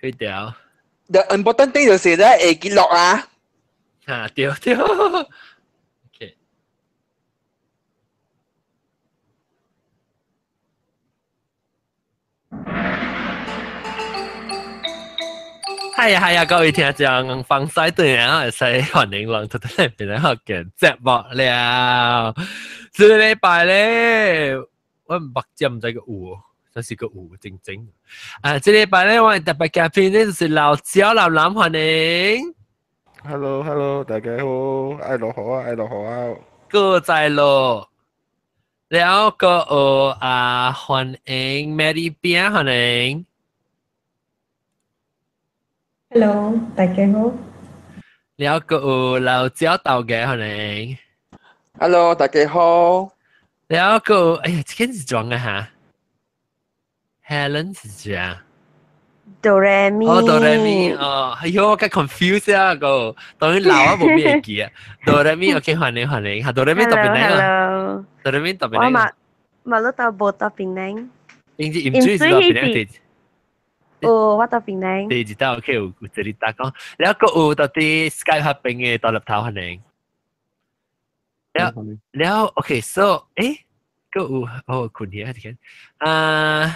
開掉。 The important thing 就是咧會記錄啊。嚇，對對。OK。係啊係啊，各位聽眾，放西對啊，會使歡迎人出嚟變來學嘅節目了。這個禮拜咧，我目睭毋知個有，真是個有真正。啊，這禮拜咧，我特別嘉賓咧就是老焦老南歡迎。 Hello，Hello，大家好，愛落雨啊，愛落雨啊。閣再落，了閣有啊，歡迎 Mary 餅歡迎。 Hello，大家好。了閣有老焦豆嘅歡迎。 Hello，大家好。了閣有，哎呀，這個是裝嘅哈？Helen 是誰啊？哆來咪。哦，哆來咪，哦，哎呦，我較 confuse 啊個，當然老啊無咩會記啊。哆來咪，OK，歡迎歡迎，哈，哆來咪特別靚啊。哆來咪特別靚。我嘛嘛都到無到檳榔。因為飲水是到檳榔地。有，我到檳榔。第二道 OK 有有這裡打講，了閣有到佇 Skype 那邊的大粒頭歡迎。了了，OK，so，誒，閣有哦，困起啊，這個，啊。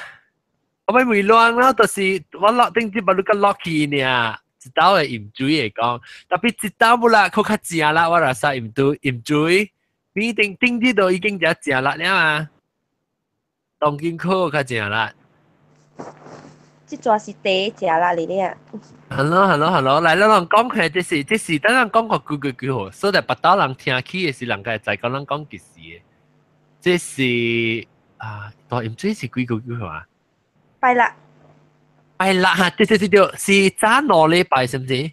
我咪會亂啦，就是我落頂節目你個落去呢，一道會飲水會講，特別一道無啦，閣較正啦，我若使飲水飲水，比頂頂節都已經誠正啦了啊，當今考較正啦。這逝是第一食啦，嚟咧。 Hello，hello，hello，來，咱人講下，這是，等咱講個幾句幾號，所以別島人聽起的是人家會知講咱講幾時的。這是啊，大飲水是幾個幾號啊？拜六。拜六哈，對對對對，是早2禮拜是毋是？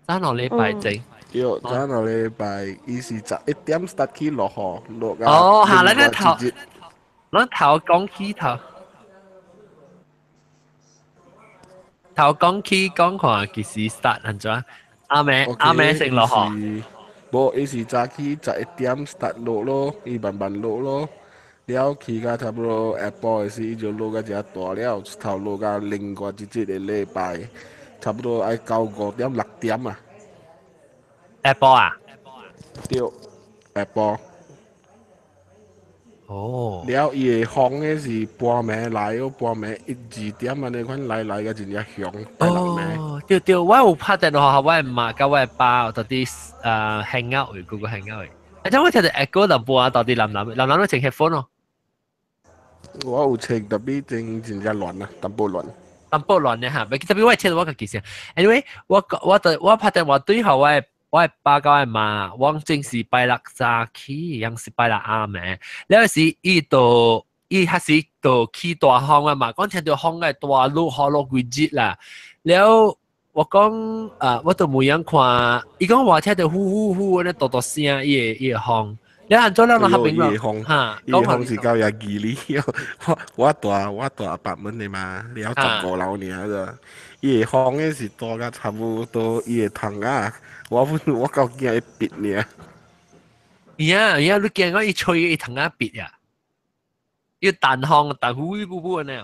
早兩禮拜前。對，早兩禮拜，伊是11點 start 起落雨，落到。哦，哈，咱頭，咱頭講起頭，頭講起講看幾時 start 按怎？阿暝阿暝先落雨。無，伊是早起11點 start 落咯，伊慢慢落咯。了起到差不多下晡的時，伊就落到遮大了，頭落到另外一節個禮拜，差不多愛到5點6點啊。下晡啊？對，下晡。哦。了，伊的風的是半暝來哦，半暝一二點按呢款來來個真正強，拜六暝。哦，對對，我有拍電話，我的媽佮我的爸到佇呃 hang out 位，Google hang out 位。啊，這我聽著 echo 淡薄啊，到底藍藍藍藍，你穿 headphone 哦？我有穿，特別真真正亂啊，淡薄亂。淡薄亂咧哈，特別我聽到我家己聲。Anyway，我我我拍電話對予我的爸佮我的媽，我正是拜六早起，抑是拜六暗暝。了時伊就伊彼時就起大風啊嘛，講聽著風個大落雨落幾日啦。了我講啊，我就無樣看，伊講我聽著呼呼呼按呢大大聲，伊的伊的風。你按怎了？那邊咯，哈，伊風是到遐距離，我我住我住北門的嘛，了15樓爾咋，伊的風的是大甲差不多，伊的窗仔，我我夠驚伊篦爾。呀呀，你驚講伊吹伊窗仔篦呀？伊彈風彈呼呼呼按呢。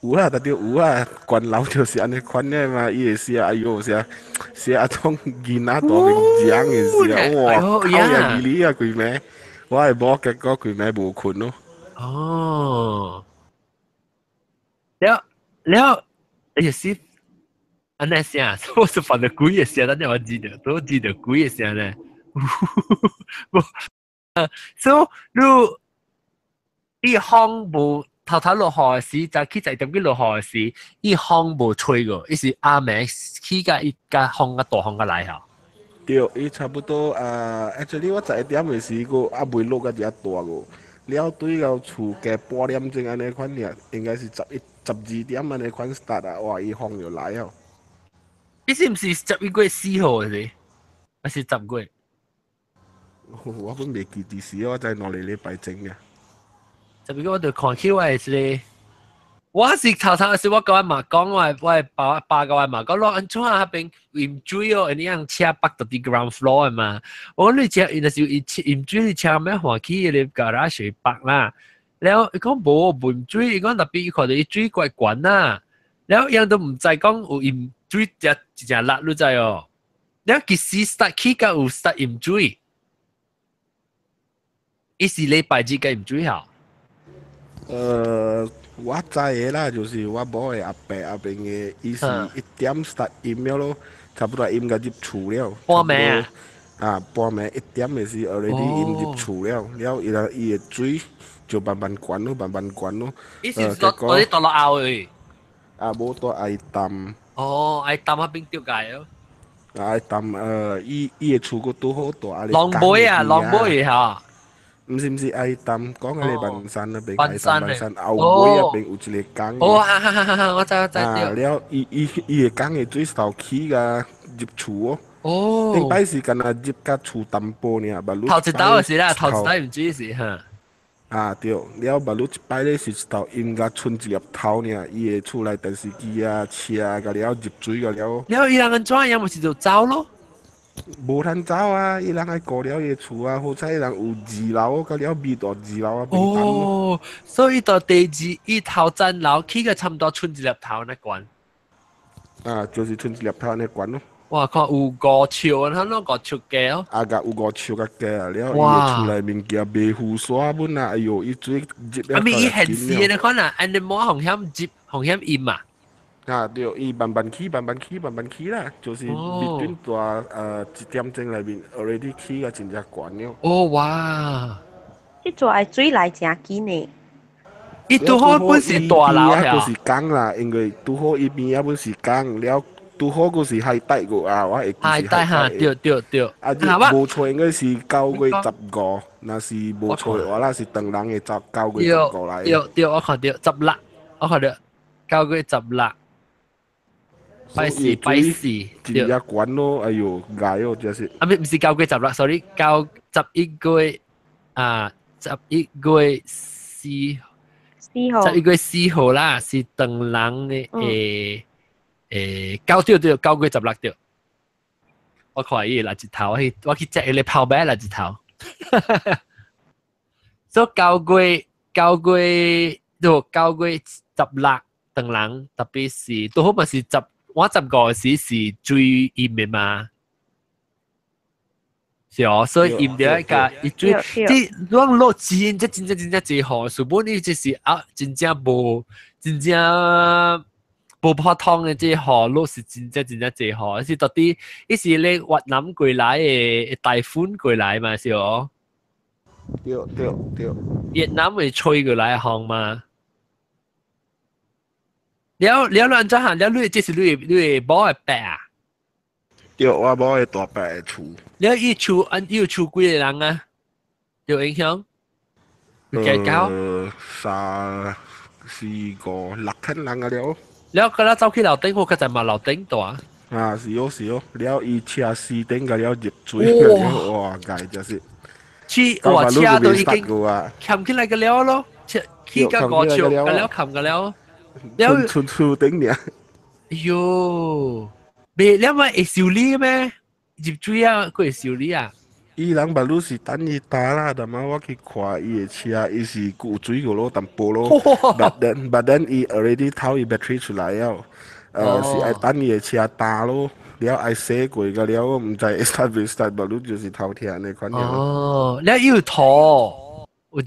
有啊，特別有啊，懸樓就是按呢款的嘛，伊會寫哎喲寫寫啊種囡仔大面講的時哇，靠遐距離啊，規暝，我的某結果規暝無睏咯。哦，了了，哎呀是，按呢聲，我是放著鬼的聲，等下我記得，都記得鬼的聲咧。無，所以你伊風無。頭頭落雨的時，早起11點幾落雨的時，伊風無吹過，伊是暗暝起甲伊甲風甲大風甲來吼。對，伊差不多啊，actually 我11點的時，閣猶未落甲遮大個，了對到厝加半點鐘按呢款爾，應該是11、12點按呢款 start 啊，哇！伊風就來哦。伊是毋是11月4號是？還是10月？我本袂記佇時，我知兩個禮拜前爾。十月我就看起我的這個，我是頭頭時我佮我媽講，我的爸爸佮我媽講，我按怎啊彼邊飲水哦，你用車泊到佇 ground floor 的嘛？我講你車，若是伊飲水，你車欲換去彼個 garage 泊啦。了伊講無飲水，伊講特別伊看著伊水怪懸啦。了樣都毋知講有飲水只一隻辣，你知哦？了其實 start 起甲有 start 飲水，伊是禮拜日甲飲水吼。我知的啦，就是我某的阿伯阿邊的，伊是1點 start 飲了咯，差不多飲到入厝了。半暝啊？啊，半暝1點的時 already 飲入厝了，了伊人伊的水就慢慢關咯，慢慢關咯。伊是說嗰啲倒落後去。啊，無蹛愛淡。哦，愛淡嗰邊掉界咯。愛淡伊伊的厝閣拄好蹛啊。浪尾啊，浪尾嚇。毋是毋是，愛淡講嗰個萬山那邊，萬山萬山後尾那邊有一個江。哦，哈哈哈哈！我知我知。啊，了伊伊伊個江的水頭起甲入厝哦。頂擺是干焦入甲厝淡薄爾，捌頭一道是啦，頭一道毋水是哈。啊對，了捌你一擺咧是一頭淹甲剩一粒頭爾，伊的厝內電視機啊、車啊，甲了入水甲了。了伊人按怎樣，毋是就走咯？無通走啊！伊人愛顧了伊的厝啊，好彩伊人有二樓，甲了二大二樓啊。哦，所以到第二伊頭層樓起個差唔多剩一粒頭那關。啊，就是剩一粒頭那關咯。哇！看有5尺，他攏5尺高哦。啊，甲有5尺較高啊！了，伊的厝內物件袂浮沙本啊！哎喲，伊水入了。啊，咪伊現時的款啊，按呢無風險入風險淹啊。啊對，伊慢慢起，慢慢起，慢慢起啦，就是面對大1點鐘內面，already 起甲真正懸了。哦哇！這座的水來誠緊呢。伊拄好本是大樓呀。就是江啦，因為拄好伊邊仔本是江了，拄好閣是海帶過啊，我會記海帶哈，對對對。啊，無錯應該是9月15，若是無錯的話，那是唐人的9月15來。對對，我看著16，我看著9月16。拜四拜四，真正懸咯，哎喲，礙哦，真是。啊，毋是9月16，sorry，九十一月啊，十一月四， 4號， 11月4號啦，是唐人的九對對，9月16對。我看伊垃圾頭，我去接伊個泡麥垃圾頭。所以九月就9月16唐人，特別是拄好嘛是十。我15時是水淹的嘛，是哦，所以淹著一個伊水，這攏落真正真正真正濟雨，是本伊就是啊，真正無破通的這雨落是真正真正濟雨，是到底伊是咧越南過來的台風過來嘛，是哦。對對對。越南會吹過來的風嘛？了了，你按怎行？了，你這是你的某的伯啊？對，我某的大伯的厝。了，伊厝按伊有厝幾個人啊？有影響？有幾高？三、四、五、六個人啊了。了，佮咱走去樓頂，我較在嘛樓頂蹛。啊，是哦是哦，了伊車死頂個了入水了，哇，該就是。車哇車都已經冚起來個了咯，車起個5尺，個了冚個了。了厝厝頂爾。哎喲，袂了咪會修理咩？入水啊，閣會修理啊？伊人捌汝是等伊擔啦，但仔我去看伊的車，伊是有水過咯，淡薄咯。But then 伊 already 偷伊 battery 出來了，是愛等伊的車擔咯，了愛洗過個了，我毋知會 start 袂 start，捌汝就是頭疼的款。哦，了伊有土，有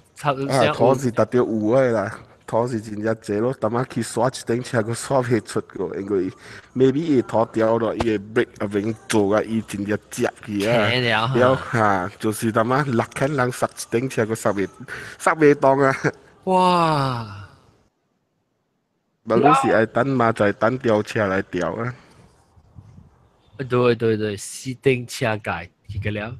啊，土是特著有的啦。土是真正濟咯，淡仔去刷一頂車，閣刷袂出個，因為 maybe 伊土掉咯，伊的 brake 阿邊做甲伊真正接去啊。了哈，就是淡仔六個人塞一頂車，閣塞袂動啊。哇！無你是愛等嘛，再等吊車來吊啊。對對對，四頂車界去個了。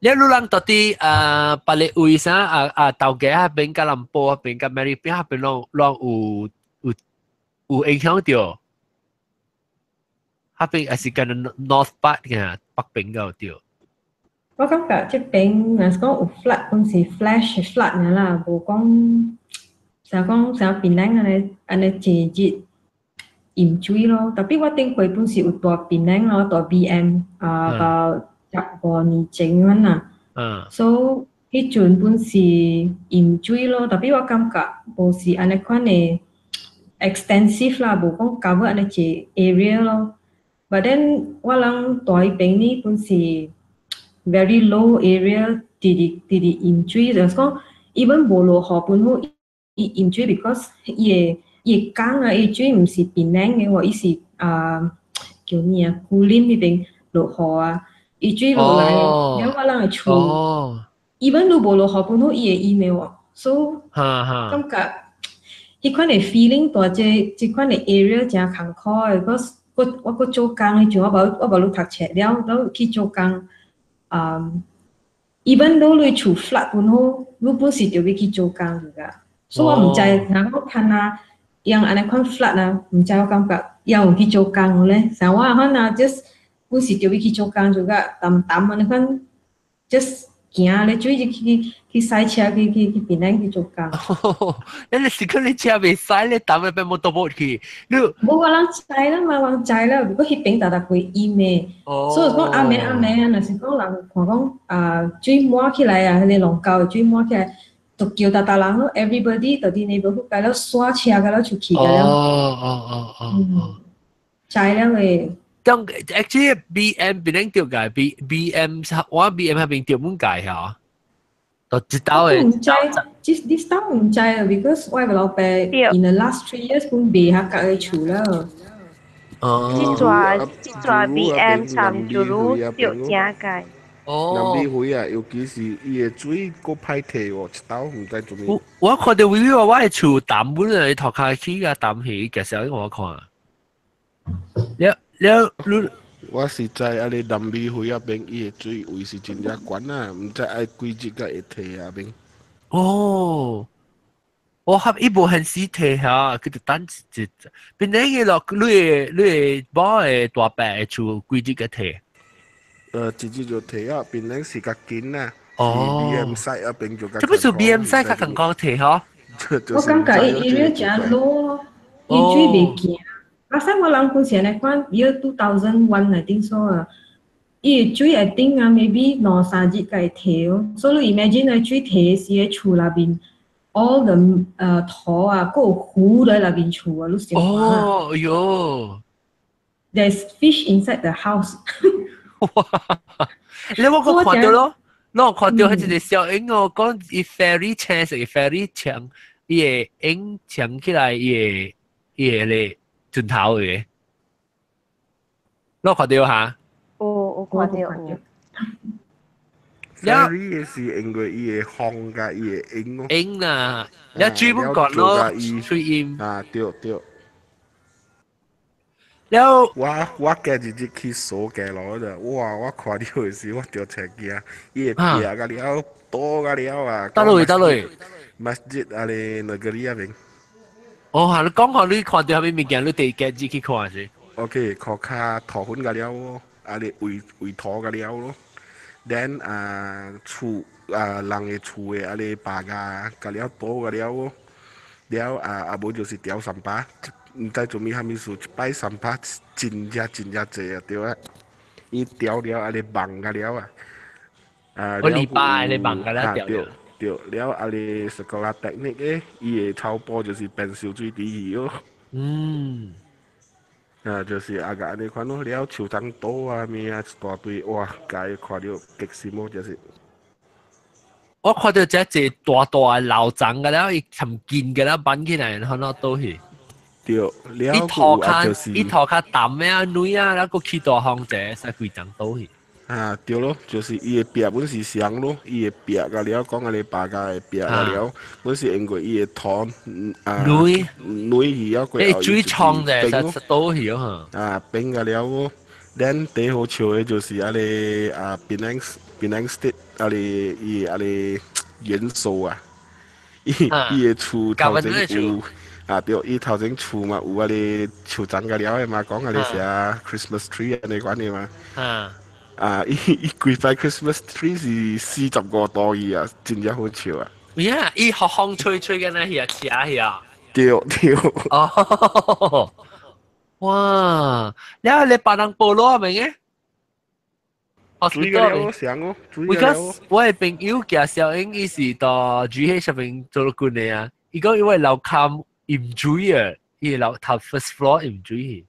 你路人到底啊，別個位啥啊啊，頭家彼邊佮南部彼邊佮美麗邊彼邊攏攏有有有影響著，彼邊還是敢若 North part 嘅北邊個對。我感覺這邊若是講有 flood，本是 flash flood 爾啦，無講像講像檳城按呢按呢濟日淹水咯。特別我頂回本是有蹛檳城咯，蹛 BM 啊，到15年前款啦。所以彼陣本是淹水咯，特別我感覺無是按呢款的， extensive 啦，無講 cover 按呢濟 area 咯。But then 我人蹛彼邊呢本是 very low area，直直直直淹水，就是講 even 無落雨本好伊淹水，because 伊的伊的江啊，伊水毋是檳城的喎，伊是啊叫咩啊？古林彼邊落雨啊，伊水落來，了我人的厝，even 都無落雨本好伊會淹的喎，所以感覺彼款的 feeling 蹛這這款的 area 誠艱苦的，because 我我閣做工彼陣，我無我無咧讀冊了，了去做工，啊，even though 你厝 flood 本好，你本是著欲去做工著㗎，所以我毋知，若講看啊，用按呢款 flood 啊，毋知我感覺猶有去做工咧，像我款啊，just 本是著欲去做工著㗎，淡淡按呢款，just 行咧水就去去駛車去去去檳城去做工。你是講你車袂使，你擔一邊摩托車去，你無我人知啦嘛，我人知啦。如果彼邊逐逐會淹的，所以講暗暝暗暝啊，若是講人看講啊水滿起來啊，彼個龍溝的水滿起來，就叫逐逐人咯，everybody 就佇 neighborhood 共了徙車共了出去共了。知了的。當 actually BM 檳城著共 B BM 我 BM 彼邊著滿界嚇，就一道的。毋知，this time 毋知啊，because 我的老爸 in the last 3 years 本賣較共的厝了。這逝這逝 BM 參就愈著正界。南美會啊，尤其是伊的水閣歹退喎，一道毋知做咩。我看著 video 我的厝淡本來塗跤起共淡去，介紹我看。了了，你我是知啊，你南美會彼邊伊的水位是真正懸啊，毋知愛幾日才會退啊邊。哦，我合伊無限時退嚇，佢就等一，變成伊落你的你的某的大伯的厝幾日才退？一日就退啊，變成是較緊啊。哦。 BM side 彼邊就較。這不是 BM side 較艱苦退嗬？我感覺伊伊咧誠 low，伊水袂行。阿生我人本時按呢款，year 2001 I think so 啊，伊的水 I think 啊，maybe 兩三日才會退哦。所以你 imagine 個水退時喺厝內面，all the 土啊，閣有魚佇內面厝啊，你想看啊？哦，哎喲！There's fish inside the house。哇！你我閣看著囉，我看著彼一個小影哦，講伊 ferry 青色 ferry 搶，伊會影搶起來，伊會伊會咧盡頭的，你看著哈？有有看著有。 ferry 是因為伊會風共伊會影咯。影啊，你水本講咯，水淹。啊，對對。了，我我今日日去掃街路就，哇！我看著的時我著青驚，伊會壁共了，倒共了啊！佗落佗落？Masjid 啊咧，Negeri 彼邊。哦，嚇！你講看你看著啥物物件，你第一日去看是？OK，塗跤塗粉共了咯，啊咧圍圍塗共了咯。then 啊厝啊人的厝的啊咧白共了倒共了咯。了啊啊無就是掉 sampah，毋知做物啥物事，一擺 sampah 真正真正濟啊，對啊。伊掉了啊咧網共了啊。啊，我禮拜咧網共了掉了。對，了啊咧 sekolah teknik 的，伊的草埔就是變燒水池去咯。啊，就是啊個按呢款咯，了樹叢倒啊物啊一大堆，哇！共伊看著激心哦，就是。我看著這濟大大的老叢個了，伊沉金個了搬起來，然後喏倒去。對，了伊塗跤，伊塗跤淡的啊，女啊，了閣起大風者，使規層倒去。啊，對咯，就是伊的壁本是雙咯，伊的壁共了講按呢白共的壁共了，本是因為伊的土啊，水水去了過後，水沖者，使倒去哦。啊，變共了哦。咱第好笑的就是按呢啊，檳城檳城 State 按呢伊按呢元首啊，伊伊的厝頭前有啊對，伊頭前厝嘛有按呢樹叢共了的嘛，講按呢啥 Christmas tree 按呢款的嘛。啊！伊伊規塊 Christmas tree 是45度去啊，真正好笑啊！呀，伊予風吹吹緊咧，去啊，斜去啊！對對。哦，哇！了你 Padang Polo 明嘅？水個了上哦，水個了。我的朋友寄小英，伊是到 GH 上面做軍的啊。伊講因為樓坎淹水啊，伊樓頭 first floor 淹水。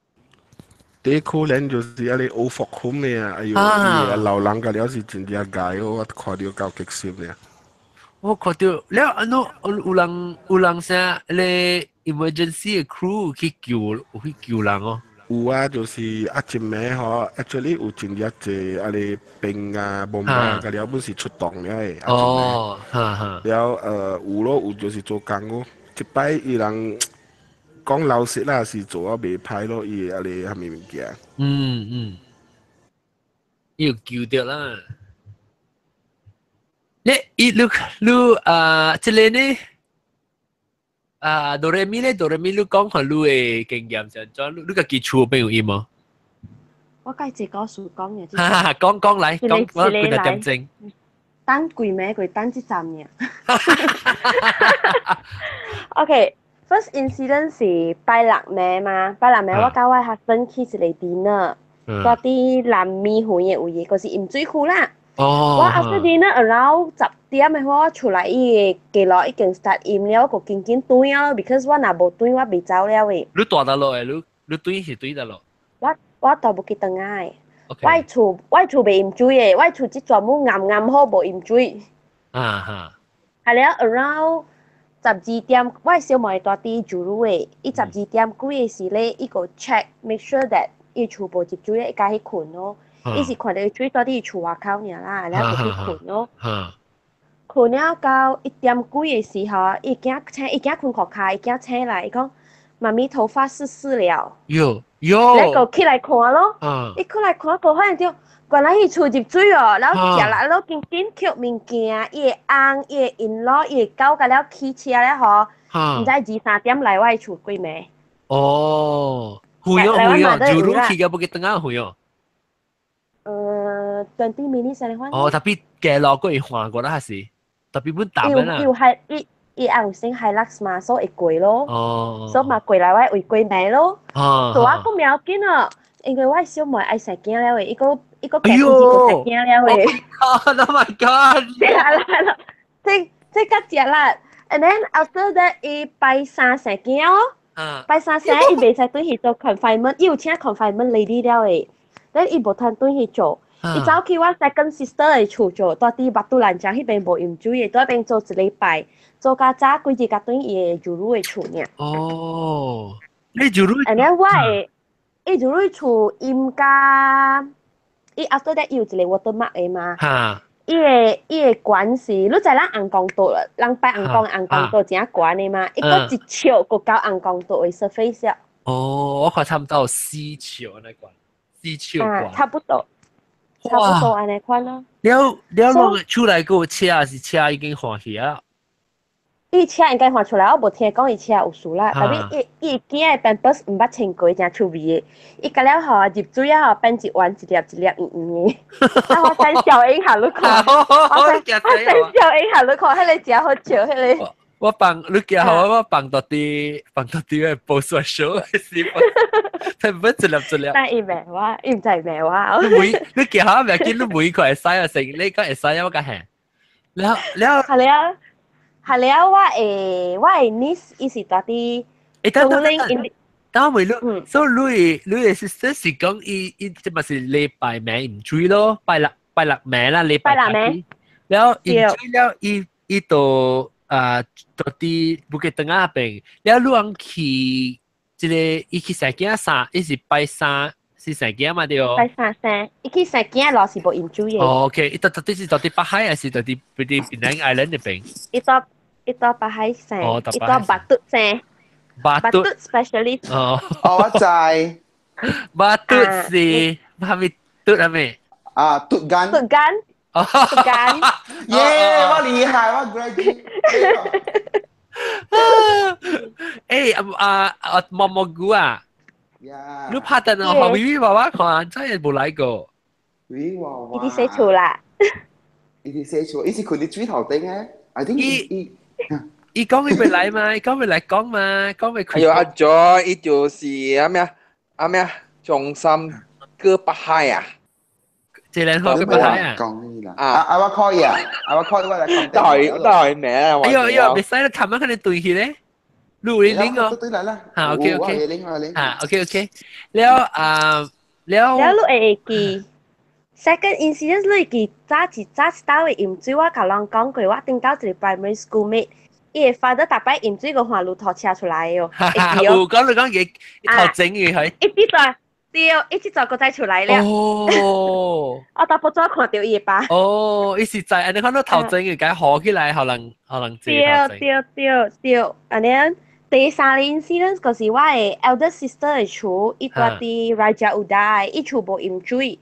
第可能就是啊，你歐福空嘅啊，哎呦，伊老人家了是真正解哦，我看到夠激心嘅。我看到了，啊喏，有人啥咧 emergency 嘅 crew 去救人哦。有啊，就是啊，一暝吼，actually 有真正濟啊，你兵啊、bomba 啊，個了本是出動了的。哦，哈哈。了有咯，有就是做工咯。一擺伊人講老實啦，是做啊袂歹咯，伊啊你蝦米物件。嗯嗯，伊有救著啦。你伊你你啊，這個呢？啊，哆來咪咧，哆來咪，你講下你的經驗是怎？你家己厝邊有淹無？我計這個事講嘅。哈哈，講講來，講我幾多點鐘？等幾暝佢等一站爾。OK，first incident 是拜六暝嘛，拜六暝我佮我 husband 去一個 dinner，蹛佇南美園的位，就是淹水區啦。哦。我 after dinner around 10點的話，我出來伊個街路已經 start 淹了，我就緊緊轉啊，because 我若無轉我袂走了的。你蹛佗落的？你轉是轉佗落？我蹛 Bukit Tengah 的。我厝袂淹水的，我厝這全部啱啱好無淹水。啊哈。係了，around 12點，我小妹蹛佇 Juru 的，伊十二點幾的時咧，伊個 check make sure that 伊厝無入水，伊才去睏咯。伊是看著水蹛佇厝外口爾啦，然後就去睏咯。睏了到1點幾的時候，伊囝醒，伊囝睏褲跤，伊囝醒來，伊講：媽咪頭髮濕濕了。喲喲。你個起來看咯。伊起來看，個發現著原來伊厝入水哦，然後食力咯，緊緊抾物件，伊的翁、伊的 in law、伊的狗，共了騎車了吼，毋知二三點來我的厝幾暝。哦，遠哦遠哦，Juru 去到 Bukit Tengah 遠哦。20 minutes 嚟看。哦，tapi 街路過會換過啦，還是？tapi 本淡啦。又係伊伊也有先 Hilux 嘛，所以會過咯。哦。所以嘛過來我會過暝咯。哦。大我閣袂要緊哦，因為我小妹愛生囝了的，伊閣伊閣嫁出去閣生囝了的。 Oh my god！食力咯，這較食力。And then after that，伊拜三生囝咯。拜三生，伊袂使轉去做 confinement，伊有請 confinement lady 了的，但伊無通轉去做。伊走去我 second sister 的厝做，蹛佇 Batu Lanjang 彼邊無淹水的，蹛彼邊做一禮拜，做較早幾日才轉伊的 Juru 的厝爾。哦，你 Juru？ And then 我的伊 Juru 厝淹甲，伊 after that 伊有一個 watermark 的嘛。伊的懸是，你知咱尪公桌，人拜尪公尪公桌真懸的嘛？伊閣一尺閣到尪公桌的 surface。哦，我看差不多有4尺那懸，4尺懸。差不多。差不多按呢款咯。了了，攏出來個車是車已經換去啊？伊車應該換出來，我無聽講伊車有事啦。tapi 伊伊囝的 pampers 毋捌穿過，誠趣味的。伊共了吼入水啊吼，變一丸一粒一粒圓圓的。啊，我等小英下你看，我等小英下你看，彼個誠好笑，彼個。我放你寄予我，我放到啲個報數是，pampers 一粒一粒。但伊罵我，伊毋知罵我。你每你寄予我袂緊，你每個會使啊成，你講會使啊，我講係。了了。係了。係了，我的 niece 伊是蹛佇。欸，等等等，等下你，所以你的 sister 是講伊這嘛是禮拜暝淹水咯，拜六暝啦，禮拜六暝。了淹水了，伊就啊蹛佇 Bukit Tengah 邊，了你往去這個伊去生囝三，伊是拜三是生囝嘛對？拜三生，伊去生囝路是無淹水的。哦，OK，伊蹛底是蹛佇北海還是蹛佇佇 Penang Island 那邊？伊蹛伊蹛北海生，伊蹛 Batu 生。 Batu specialist。哦，哦，我知。 Batu 是係咪嘟係咪？啊，嘟間。嘟間。嘟間。耶！我厲害，我 graduate。誒啊啊毛毛菇啊！你拍等我，微微娃娃看，真係冇來過。微娃娃。伊佇洗厝啦。伊佇洗厝，伊是睏佇水頭頂嘅。I think 伊伊講伊袂來嘛，伊講袂來講嘛，講袂。哎呦，阿 Joy，伊就是啊咩啊咩啊，中心過北海啊。這兩個過北海啊。講啦。啊啊！我可以啊，啊我可以我來講。都係都係名啊。哎呦哎呦，袂使啦，琴晚肯定對去咧。你有 link 哦。對來啦。嚇，OK OK。嚇，OK OK。了啊，了。了，你會記 second incident 你會記早一早一道的飲水，我共人講過，我頂到一個 primary school mate，伊的 father 逐擺飲水個看路頭車出來的哦。有講你講伊頭整嘅係。一直在對，一直在閣再出來了。哦。我大埔早看著伊的爸。哦，伊是在按呢看到頭整嘅，共好起來，可能可能對對對對，按呢第三個 incident 就是我的 elder sister 的厝，伊住佇 Raja Uda，伊厝無淹水。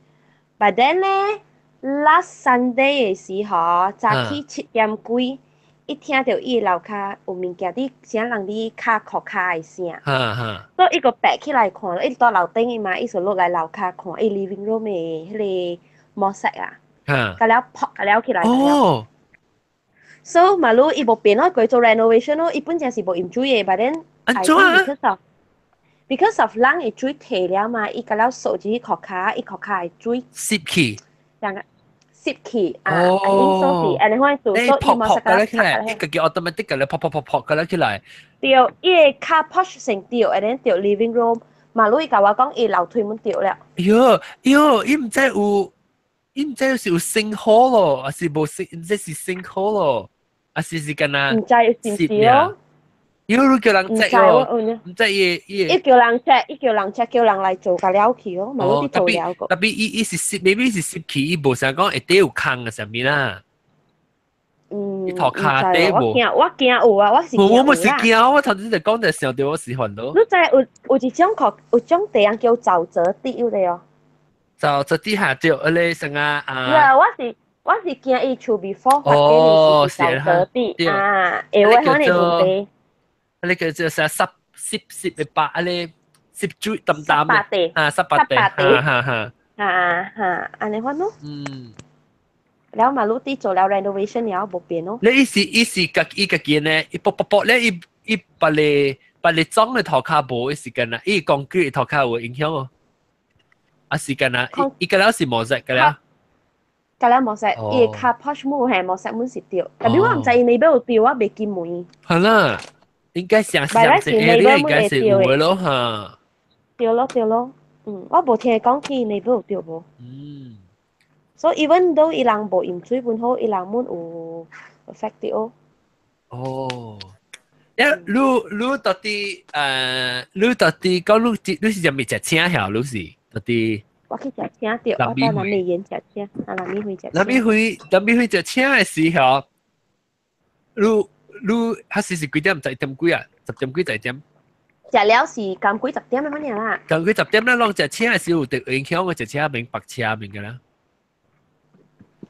But then 咧，last Sunday 的時候，早起7點幾，伊聽著伊樓跤有物件佇啥人佇敲箍跤的聲。所以伊個爬起來看，伊蹛樓頂的嘛，伊就落來樓跤看，伊 living room 的彼個模式啊，共了撲共了起來。哦。 So 嘛汝伊無變咯，佢做 renovation 咯，伊本正是無淹水的，but then 按怎啊 because of 人的水退了嘛，伊共了掃入去箍跤，伊箍跤的水濕去，兩個濕去啊，哦，按呢款做，所以伊嘛是共了起來，伊家己 automatic 共了噗噗噗噗共了起來。對，伊的跤 porch 先著，and then 著 living room，嘛汝伊共我講，伊樓梯門著了。喲喲，伊毋知有，伊毋知是有 sinkhole 咯，還是無 sink，毋知是 sinkhole 咯，還是是敢若毋知是毋是咯？喲，你叫人 check 哦，毋知伊伊。伊叫人 check，伊叫人 check，叫人來做共了去哦，嘛汝佇做了個。特別伊伊是濕，maybe 是濕去，伊無想講會底有空的啥物啦。嗯，伊塗跤底無。我驚，我驚有啊，我是驚。我冇是驚，我頭先就講就想著我是煩惱。你知有一種殼，有種地方叫沼澤地有咧哦。沼澤地下就彼個啥啊啊。我是驚伊厝 before 發生是沼澤地啊，會可能問題。彼個叫做啥濕濕濕的白，彼個濕水淡淡的啊，濕白地，哈哈哈。啊哈，按呢款咯。嗯。了嘛，汝佇做了 renovation 了，無變咯。你伊是伊是家伊家己呢？伊卜卜卜咧，伊伊別個別個裝的塗跤無，伊是敢若伊工具塗跤有影響哦。啊是敢若伊伊個了是模式個了。個了模式，伊個跤 porch 門係模式門是著，特別我毋知伊內邊有著，我袂記問。係啦，應該想想這個應該是有的咯哈。對咯對咯，嗯，我無聽講起內邊有著無。嗯。所以 even though 伊人無淹水本好，伊人滿有 affect 到。哦，一你你到底你到底講你你是食物食青曉？你是到底？我去食青著，我到南美園食青，啊南美輝食。南美輝南美輝食青的時候，你你彼時是幾點？10點幾啊？10點幾10點？食了是剛幾十點的反正啦。剛幾十點咱攏食青的時候有著影響，我食青面白車面個啦。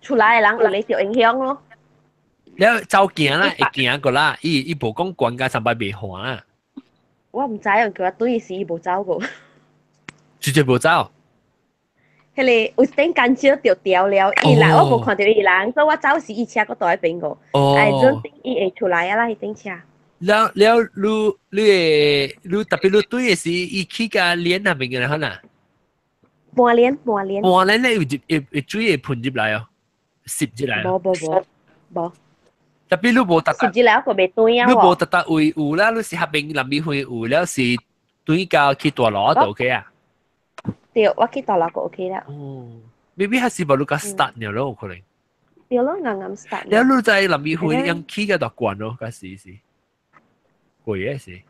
出來的人有咧受影響咯。了走行啦，會行過啦，伊伊無講關家三擺袂還啦。我毋知影，叫我轉時伊無走過。直接無走。彼個有頂干少著掉了，伊來我無看著伊人，所以我走時伊車閣蹛彼邊個。哦。 I don't think 伊會出來啊啦，彼頂車。了了，你你會你特別你對的是伊去共連那邊個可能。半連半連。半連咧有入會會水會噴入來哦，濕入來。無無無無。特別你無特濕入來我個袂對啊。你無特特位有啦，你是彼邊南美輝有了是對到去大樓就 OK 啊。對，我去大樓就 OK 啦。哦，maybe 還是無你較 start 了咯，有可能。對咯，啱啱 start。了你在南美輝用起個大關咯，嗰時是。貴嘅是，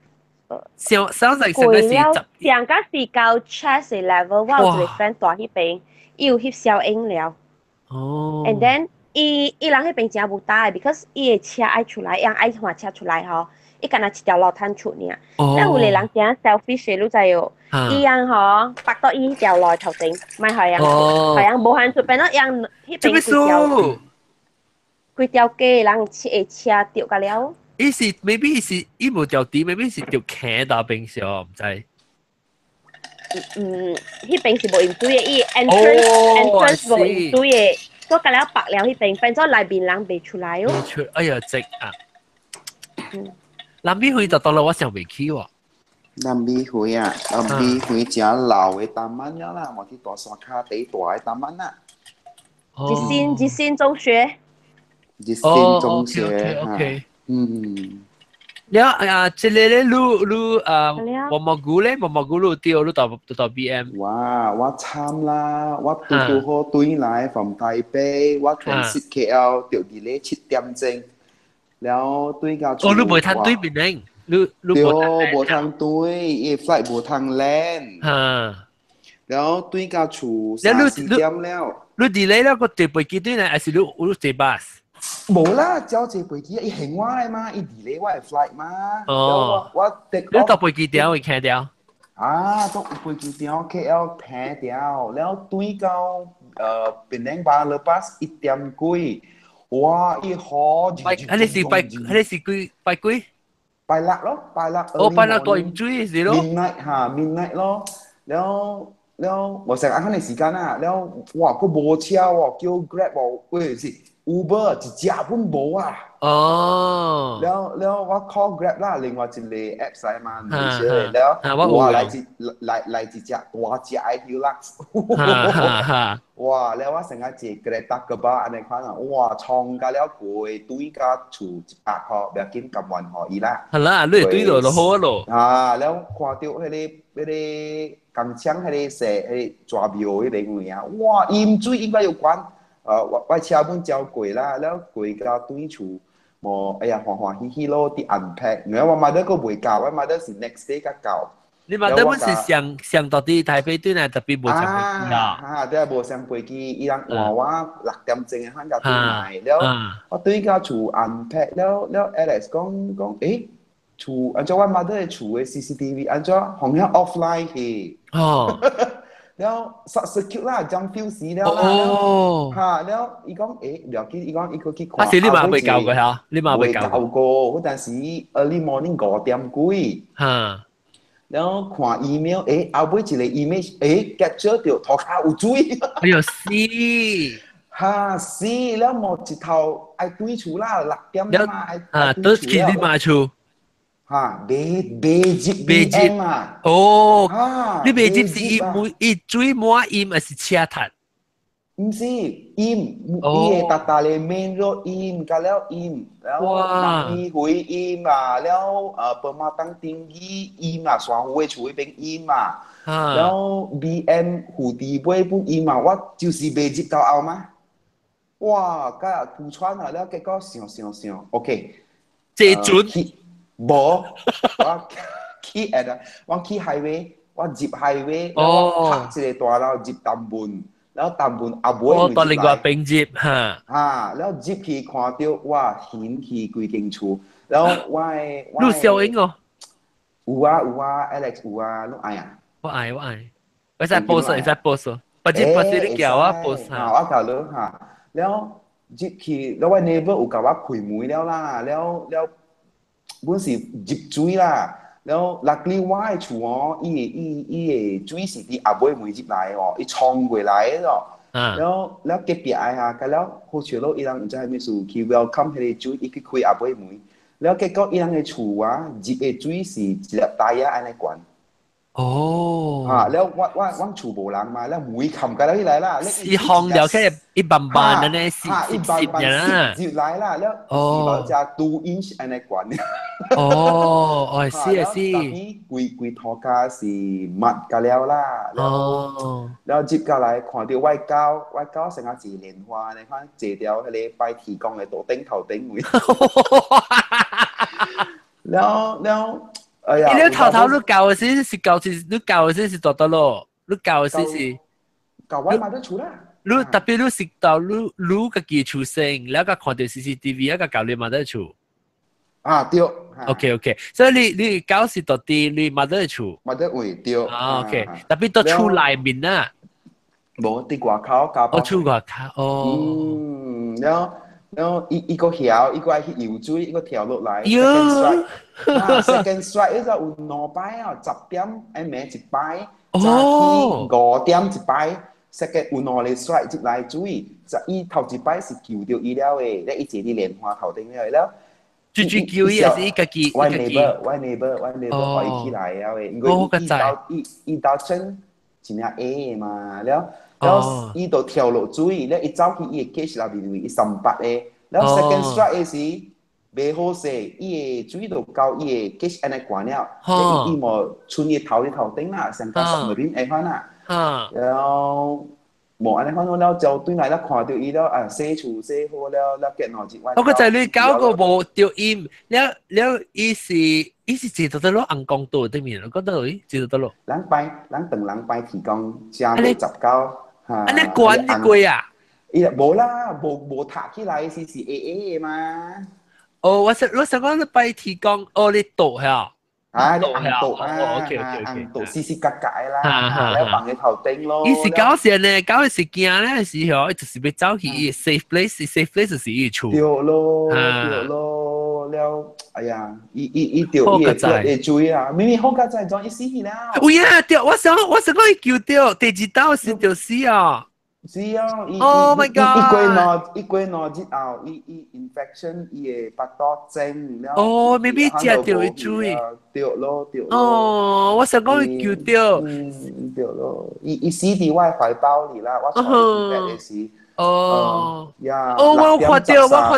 上上上上個是十，上個是到 chest level，我有一個 friend 蹛彼邊，伊有翕小影了。哦。 And then 伊伊人彼邊誠無膽的，because 伊的車愛出來，伊愛換車出來吼，伊干焦一條路通出爾。哦。但有個人誠 selfish 的，你知無？伊人吼，泊到伊彼條路頭頂，莫予人，予人無限出，變做人彼邊規條規條街的人車會車著甲了。伊是 maybe 是伊無條底，maybe 是著坑到邊上，毋知。嗯，彼邊是無淹水的，伊 entrance entrance 無淹水的，所以共了泊了彼邊，變做內面人袂出來哦。出，哎呀，直啊！南美輝就到了，我想袂起喎。南美輝啊，南美輝誠老的 taman 了啦，我佇大山跤第大的 taman 啦。日新日新中學。日新中學，OK。嗯。了啊，這個咧，你你啊，毛毛菇咧，毛毛菇你掉你到到 BM。哇！我慘啦，我拄拄好轉來從台北，我 transit KL 著佇咧7點鐘，了對到哦，你袂通對面咧，你你對，無通對，伊 flight 無通 land。了對到厝3、4點了。你 delay 了個坐飛機對呢，還是你你坐 bus？無啦，照坐飛機，伊還我的嘛，伊 delay 我的 flight 嘛。哦。我你搭飛機掉會聽掉？啊，搭飛機掉 KL 平掉，了對到檳城巴勒巴1點幾，哇！伊好。拜，彼是拜，彼是幾拜幾？拜六咯，拜六。哦，拜六大淹水是咯。 Midnight 哈，midnight 咯，了。了，我成日看的時間啊，了，哇，閣無車喎，叫 Grab 喎，喂是 Uber 一隻本無啊。哦。了了，我 call Grab 啦，另外一個 app 來嘛，唔是了，哇，來一來來一隻大隻的 Hilux。哇！了我成日坐 kereta kebal 按呢款啊，哇，衝甲了過對甲厝100箍，袂要緊甘願予伊啦。係啦，你對落就好咯。啊，了看著彼個工廠彼個踅彼個蛇廟彼邊位啊，哇！淹水應該有關。我車本照過啦，了過到對厝，無哎呀歡歡喜喜咯，佇 unpack，因為我 mother 閣未到，我 mother 是 next day 才到。你 mother 本是上上到佇台北轉來，特別無上飛機啊？啊，對，無上飛機，伊人換我6點鐘的反才轉來，了我對到厝 unpack，了了 Alex 講講，欸，厝按怎我 mother 的厝的 CCTV 按怎予遐 offline 去？哦。了 short circuit 啦，將 fuse 了啦，哈了，伊講欸，袂要緊，伊講伊閣去看。啊，是你媽未教過嚇？你媽未教過，嗰陣時 early morning 5點幾。了看 email，欸，後尾一個 image，欸，capture 著塗跤有水。哎喲死！哈死！了無一頭愛轉厝啦，6點嘛愛啊，倒去你媽厝。哈，未未入未入啊！哦，你未入是伊每伊水滿淹，還是車塌？毋是淹，伊會逐逐個 main road 淹，甲了淹，了南美回淹啊，了 Permatang Tinggi 淹啊，沙湖的厝彼邊淹啊，了 BM 湖池尾本淹啊，我就是未入到後嘛。哇，甲土川啊，了結果想想想，OK，這陣。無，我去 at 我去 highway，我入 highway，我拍一個大路入淡汶，然後淡汶後尾我到另外邊入哈，哈，然後入去看著我掀去規間厝，然後我的你小英哦，有啊有啊，Alex 有啊，你愛啊？我愛我愛，我使 post 會使 post，不是不是你叫我 post 哈，我教你哈，然後入去，然後我 neighbor 有共我開門了啦，了了。本是入水啦，然後 luckily 我的厝哦，伊的伊伊的水是佇後尾門入來哦，伊衝過來的咯。然後了隔壁的啊，甲了好笑咯，伊人毋知啥物事去 welcome 彼個水，伊去開後尾門，了結果伊人的厝啊，入的水是一粒大仔按呢懸。哦。啊，了我我阮厝無人嘛，了門冚甲了起來啦。是放了起一慢慢按呢，濕濕濕啦。入來啦，了是只 2 inch 按呢懸。哦，哦，是啊是。規規塗跤是抹甲了啦。哦。了接下來看著我狗，我狗成啊一蓮花，你看坐著彼個拜天公的頭頂頭頂位。了了。哎呀！你頭頭你教的時是教是，你教的時是做得咯，你教的時是教我媽佇厝啦。你特別你是到你你家己厝先，了個看著 CCTV，一個教你媽佇厝。啊對。 OK OK，所以你你教是到佇你媽佇厝。媽佇位對。啊 OK，特別到厝內面啊。無佇外口教。哦，厝外口哦。嗯，了。然後伊伊閣曉，伊閣愛去游水，伊閣跳落來。喲 Second strike，彼個有兩擺啊，10點暗暝一擺，早起5點一擺。Second 有兩個 strike 入來水，十伊頭一擺是救著伊了的，咧伊坐佇蓮花頭頂了了。最最救伊還是伊家己？我 neighbor，我 neighbor，我 neighbor 予伊起來了的，因為伊到伊伊到真真正矮的嘛，了了伊就跳落水，了伊走去伊的 cage 內面位，伊38個。了 second strike 的時，袂好勢，伊的水就到伊的 cage 按呢懸了，伊無伸伊頭佇頭頂啦，像個 submarine 會款啦，然後無按呢款了，就對來了看著伊了啊，洗厝洗好了，了結兩日我。我個仔你搞個無著音，了了伊是伊是坐佗落紅光島對面，講到位坐佗落。人拜人當人拜提供正月十九，嚇。按呢懸你過啊？伊無啦，無無塔起來是是矮矮的嘛。哦，我想講你拜天公，哦，你倒嚇。啊，你紅倒啊， OK。紅倒死死格格啦，你放喺頭頂咯。伊是搞笑呢，搞是驚咧時候，就是欲走去 safe place，safe place 就是伊厝。對咯，對咯，了，哎呀，伊伊伊著伊會注意啊，明明好佳哉，怎伊死去了？有影對，我想講伊救著，第二道是就死啊。是啊，伊 Oh my god！伊過兩日後，伊伊 infection 伊會腹肚症了。哦，maybe 食著伊水。對咯對咯。哦，我想講伊救著。嗯，對咯，伊伊死佇我懷抱裡啦，我揣伊的時。哦。呀。哦，我看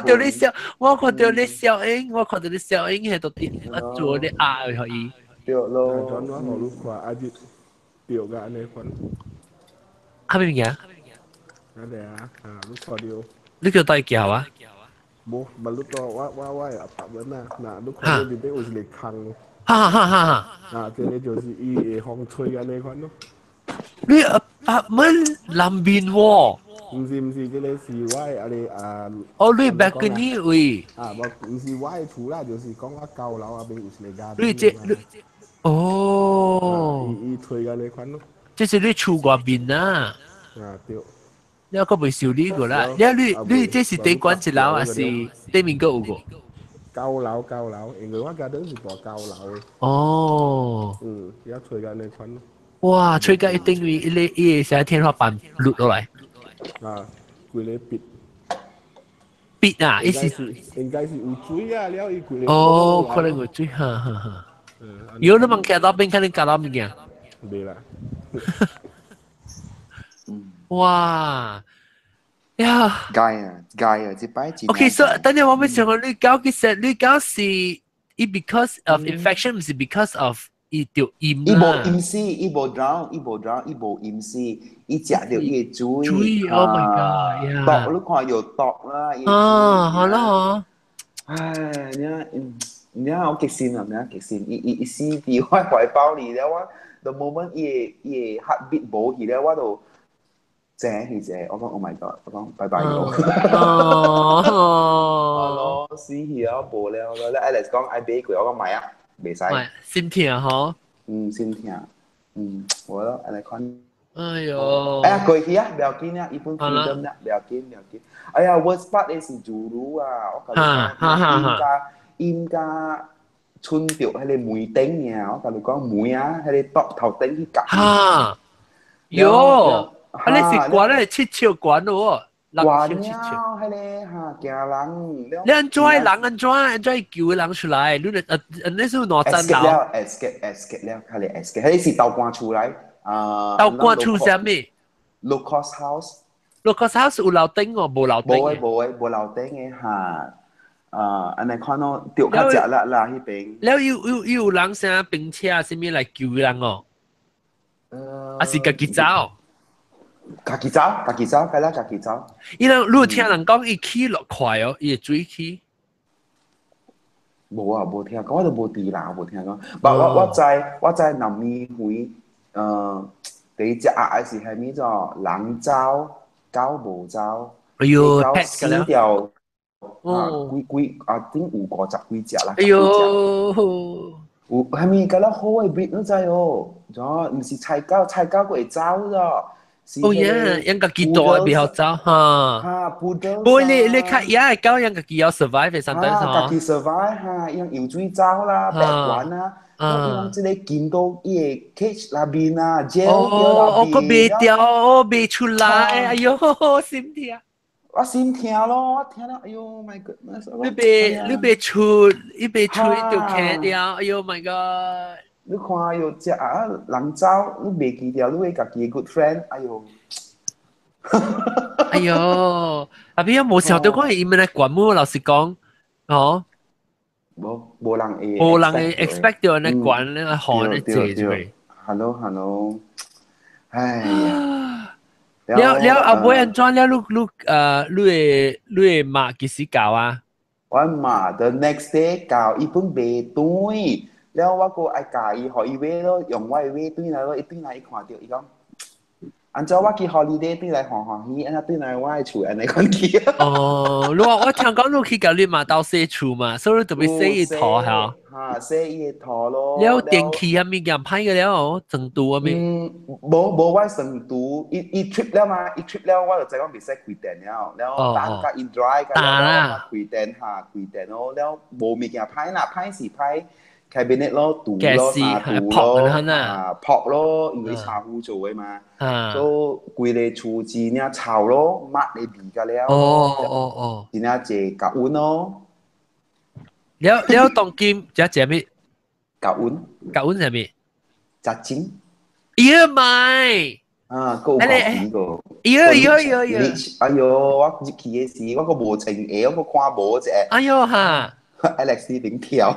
著你笑，我看著你笑英，我看著你笑英喺度啲，我做啲鴨予伊。對咯。轉我予你看，啊日著共按呢款。啥物物件？按呢啊，啊，你看著。你叫帶橋啊？無，無你到我我我的 apartment 啊，若你看著裡底有一個空。哈哈哈哈！啊，這個就是伊會風吹按呢款咯。你 apartment 南面喎？毋是毋是，這個是我的啊個啊。哦，你 balcony 位。啊，無，毋是我的厝啦，就是講我舊樓那邊有一個家。你這你哦。伊伊吹按呢款咯。這是你厝外面啊？啊，對。你閣未修理過啦？你你你這是地管一樓還是對面閣有個？九樓九樓，因為我家陣是住九樓的。哦。嗯，也吹按呢款。哇！吹甲一定位，伊個伊個啥天花板落落來。啊，規个壁。壁啊！意思應該是有水啊，了伊規个。哦，可能有水，哈哈哈。有你問徛到邊，看你夾到物件。袂啦。哇！呀！該啊，該啊，這擺真。 OK，so 等陣我欲想講，你搞其實你搞是伊 because of infection，毋是 because of 伊著淹伊無淹死，伊無 drown，伊無 drown，伊無淹死，伊食著伊的水。水，Oh my god！毒你看有毒啦。啊，好啦。唉，你你我激心啊，你激心，伊伊伊死佇我懷抱裡了，我 the moment 伊的伊的 heartbeat 無去了，我就。正去者，我講 Oh my God，我講拜拜咯。哦，咯，死去啊，無了咯。咧 Alex 講愛買過，我講買啊，袂使。心疼吼。嗯，心疼。嗯，無咯，按呢款。哎喲。哎呀，過去啊，不要緊啊，一般 freedom 啦，不要緊，不要緊。哎呀，worst part 的是祖魯啊，我共你講，淹甲伸著彼個門頂爾，我共你講門啊，彼個桌頭頂去夾。哈，喲。啊！你是懸咧七尺懸咯，懸了，彼個哈驚人。你按怎人按怎按怎救人出來？你你是兩層樓？escape escape 了，彼個 escape，彼個是豆干厝來啊。豆干厝啥物？Low cost house。 Low cost house 有樓頂哦，無樓頂。無的無的無樓頂的哈。啊，按呢款咯，著較食力啦彼邊。了有有有人啥兵車啥物來救人哦？啊是家己走？家己走，家己走，該啦，家己走。伊人你有聽人講，伊起落快哦，伊會水起。無啊，無聽講，我都無佇啦，無聽講。但我我知，我知南美園，第一隻鴨的是蝦米做？人走，狗無走。哎喲，狗死掉。啊，幾幾啊，頂有五十幾隻啦。哎喲，有蝦米敢若好的 breed 你知哦？咗毋是菜狗，菜狗閣會走咗。哦耶，應該幾多比較走哈？哈，不得。不，你你較野的狗應該幾要 survive 的上等哈。家己 survive 哈，用游水走啦，白管啦，用這個見到伊的 cage 內面啊，jail 哦，哦，閣袂掉，哦，袂出來，哎喲，心疼。我心疼咯，我聽了，哎喲，my goodness！你袂你袂出，你袂出就徛掉，哎喲，my god！你看有隻啊，人走，你袂記掉，你會家己的 good friend，哎喲，哎喲，阿邊無想到講伊們來管我，老實講，哦，無無人會無人會 expect 到呢關呢寒呢濟出嚟。 Hello hello，哎呀，了了阿妹按怎了？你你誒，你的你的媽幾時到啊？我媽 the next day 到，伊本袂轉，了我閣愛教伊，予伊買咯，用我的買轉來咯，伊轉來伊看著，伊講。按怎我去 holiday 轉來歡歡喜，按怎轉來我的厝按呢款去。哦，你話我聽講你去共你媽鬥洗厝嘛，所以你特別洗伊塗嚇。嚇，洗伊的塗咯。了電器啊物件歹個了，床櫥啊物。嗯，無無我床櫥，伊伊 trip 了嘛，伊 trip 了，我就知講袂使開電了，了等甲伊 dry 甲了，開電嚇，開電咯，了無物件歹啦，歹是歹。cabinet 咯，櫥咯，衫櫥咯，啊，撲咯，因為茶壺做的嘛，所以規个厝真正臭咯，抹的味甲了，哦哦哦，真正濟甲溫咯。了了當今食食物？甲溫，甲溫啥物？食精。咦咪？啊，閣有夠皮個。咦咦咦咦！哎喲，我入去的時，我閣無穿鞋，我閣看無一下。哎喲哈！Alex 頂跳。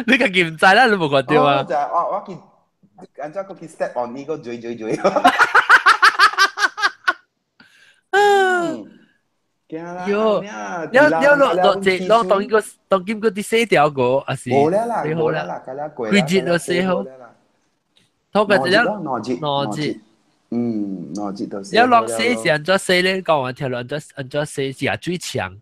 你家己毋知啦，你無看著啊？就我我去，按怎閣去 step on 伊個嘴嘴嘴。嗯，喲，了了落落這落當個當今個啲洗掉個，還是無了啦，無了啦，甲了過。幾日都洗好。拖個一兩兩日，兩日。嗯，兩日都洗。了落洗是按怎洗咧？講完聽落按怎按怎洗是壓水牆。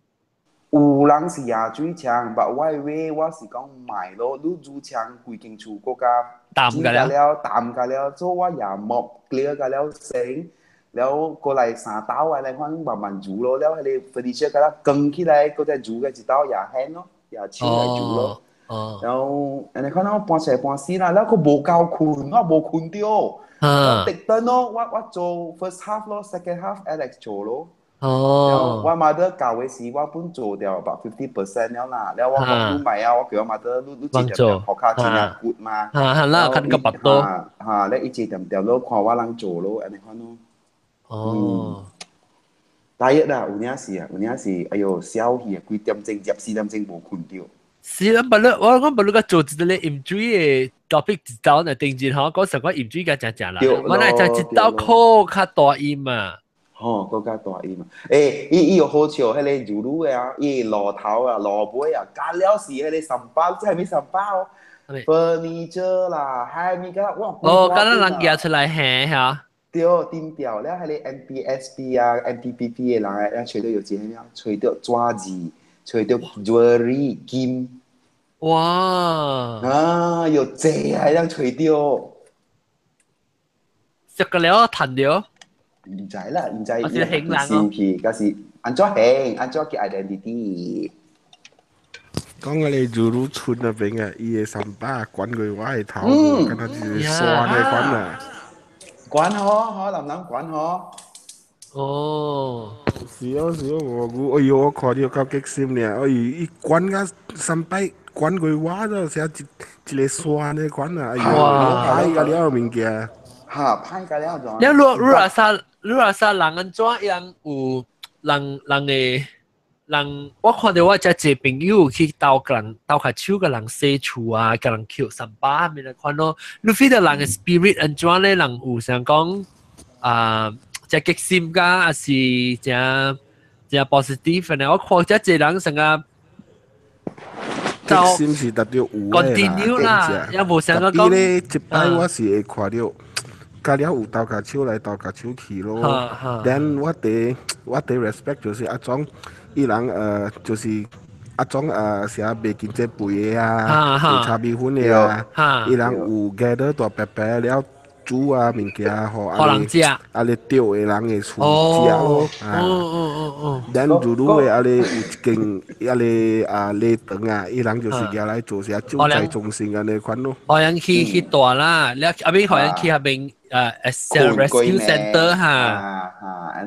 有人是壓水牆，但我的話我是講買咯，你煮牆規間厝閣較淡個了，淡個了，所以我也莫 clear 個了先，了過來三道來來款慢慢煮咯，了彼个 furniture 甲它扛起來，閣再煮個一道也輕咯，也手來煮咯。哦。然後按呢款我搬出來搬死啦，了閣無夠睏，我無睏著。嗯。特登咯，我我做 first half 咯，second half Alex 做咯。哦，我媽的教的時，我本做掉 about 50% 了啦。了我講你買啊，我叫我媽的，你你一點點學較真正骨嘛。嚇嚇啦，看個白多。嚇，你一點點咯，看我人做咯，按呢款咯。哦。大約啦，有影是啊，有影是，哎喲，痟去啊，幾點鐘入四點鐘無睏著。是啊，不咧，我講不咧個做一個飲水的 topic 一道呢，定前吼，講成個飲水個正正啦。我乃就一道苦較大音嘛。吼，閣較大伊嘛。欸，伊伊有好笑，彼个柔柔的啊，伊路頭啊，路尾啊，加了是彼个三包，這係物三包哦？furniture 啦，係物個哇！哦，敢若人舉出來嘿嚇。對，頂掉了，彼个 MPSP 啊、MPPP 的人啊，揣著有錢了，揣著紙字，揣著 jewelry 金。哇！啊，有濟啊，通揣著。食個了，趁著。毋知啦，毋知伊生氣，抑是按怎還，按怎去 identity。講個你如如村那邊啊，伊的三巴管過我的頭，敢若一個山的款啊。管好，好男人管好。哦，是哦是哦，我哎喲，我看著夠激心爾，哎，伊管甲三擺管過我，就成一一個山的款啊，哎喲，歹甲了物件。嚇，歹甲了就。你如如若啥？你話啥人按怎樣有人人的人，我看著我遮濟朋友去鬥人鬥較手共人洗厝啊，共人抾三把物來款咯。你 feel 著人的 spirit 按怎咧？人有想講啊，誠激心噶，還是誠誠 positive 呢？我看遮濟人成個激心是特別有的啦，也無想講。咧，一擺我是會看著。甲了有鬥跤手來鬥跤手去咯，then 我第我第 respect 就是阿種伊人就是阿種啥賣經濟肥的啊，賣炒米粉的啊，伊人有 gather 大白白了煮啊物件，予阿人食，阿咧釣的人的厝食咯，哦哦哦哦。咱如如的阿咧有一間阿咧啊禮堂啊，伊人就是舉來做啥救災中心按呢款咯。予人去去蹛啦，了後尾予人去彼邊誒 rescue center 哈，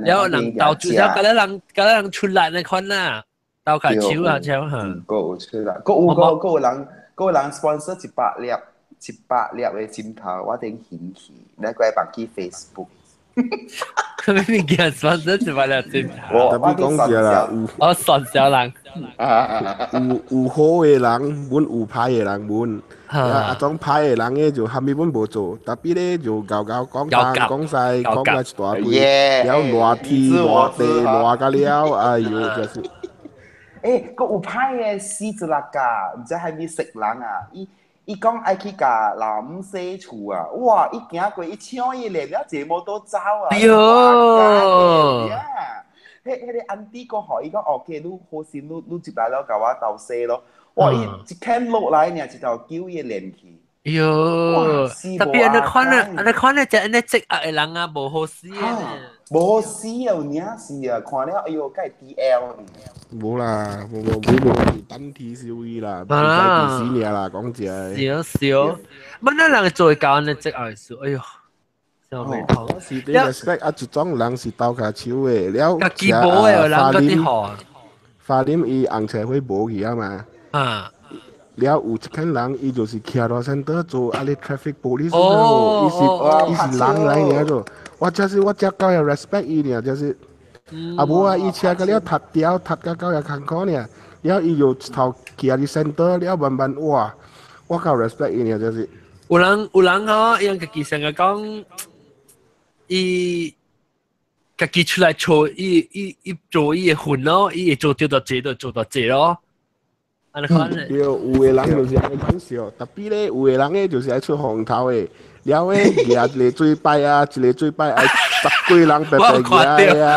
了人鬥住了，佮人佮人出力那款啦，鬥跤手啊，這哈。閣有出力，閣有閣閣有人閣有人 sponsor 100粒100粒的針頭，我頂顯去，你過來放去 Facebook。啥物物件 sponsor 一擺了斟茶？特別講者啦，有我傻小人，有好的人，阮有歹的人，阮啊種歹的人咧就蝦米阮無做，特別咧就𠢕𠢕講東講西，講甲一大堆，了熱天熱地熱甲了，哎喲，就是。欸，閣有歹的死一粒㗎，毋知係咪識人啊？伊伊講愛去共老姆洗厝啊！哇！伊行過，伊搶伊臉了，坐摩托走啊！哎喲！彼彼个安迪閣予伊講，OK，你好心，你你入來了，共我鬥洗咯。哇！伊一牽落來，爾一條揪伊臉去。哎喲！特別按呢款咧，按呢款咧，就按呢積壓的人啊，無好死的。無好死啊！有影是啊，看了哎喲，敢會 DL。無啦，無無無無，單體消伊啦，唔使死爾啦，講真。是啊是啊，乜那人做教按呢積壓的事，哎喲，想袂通。我是對 respect 啊，一種人是鬥跤手的，了。家己無的人閣佇好。花蓮伊紅車會無去啊嘛。啊。了有一群人，伊就是徛落山倒做啊，咧 traffic police 哦，伊是伊是人來爾做，我這是我這夠會 respect 伊爾，就是，啊無啊，伊車甲了踢掉，踢甲夠會艱苦爾，了伊又一頭徛佇山倒，了慢慢哇，我夠 respect 伊爾，就是。有人有人吼，伊家己成日講，伊家己出來做，伊伊伊做伊的份咯，伊會做到到這就做到這咯。對，有的人就是按呢款笑，特別咧，有的人咧就是愛出風頭的，了咧舉一个水擺啊，一个水擺愛十幾人白白舉的啊，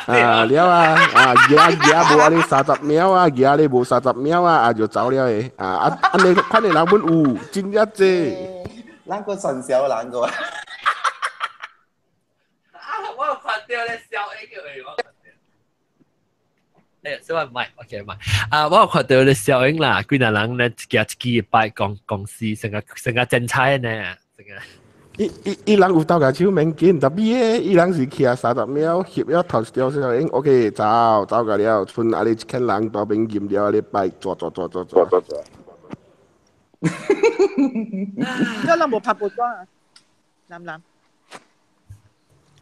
啊了啊，啊舉舉無按呢30秒啊，舉咧無30秒啊，啊就走了的，啊啊按呢款的人阮有，真正濟。咱個傳銷人個。啊！我有看到咧小 A 叫我。哎呀，小唔係，OK 唔係。啊，我有看到咧小英啦，幾若人咧一支一支擺公公司，成個成個精彩呢，成個。伊伊伊人有鬥共手免緊，特別咧，伊人是徛30秒，翕了頭一條小英，OK，走走個了，賰按呢一群人大邊吟了，按呢擺，轉轉轉轉轉轉轉。這人無拍報紙啊？男男。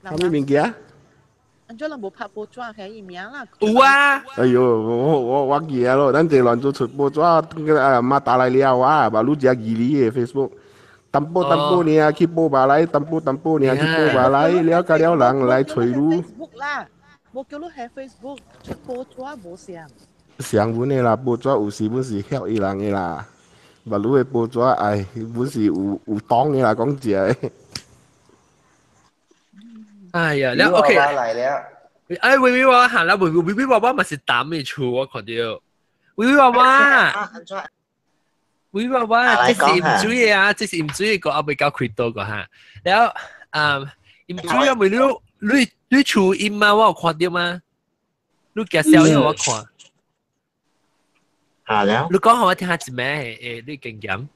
啥物物件？按怎人無拍報紙，係伊名啦。有啊。哎喲，我我我記啊咯，咱這亂做出報紙，阿媽打來了啊，把你食義理的 Facebook，淡薄淡薄爾去報馬來，淡薄淡薄爾去報馬來，了甲了人來揣你。 Facebook 啦，無叫你喺 Facebook 出報紙無相。相阮的啦，報紙有時阮是曉伊人的啦，把你的報紙哎，阮是有有黨的啦，講真。哎呀，了 OK。來了。哎，微微我行啦，微微微娃娃嘛是膽的厝，我看到。微微娃娃，微娃娃，這是飲水的啊，這是飲水的個，還未夠開刀個哈。了，啊，飲水啊，咪你你你厝陰嗎？我有看到嗎？你介紹予我看。啊了。你講予我聽下一咩？誒，你經驗，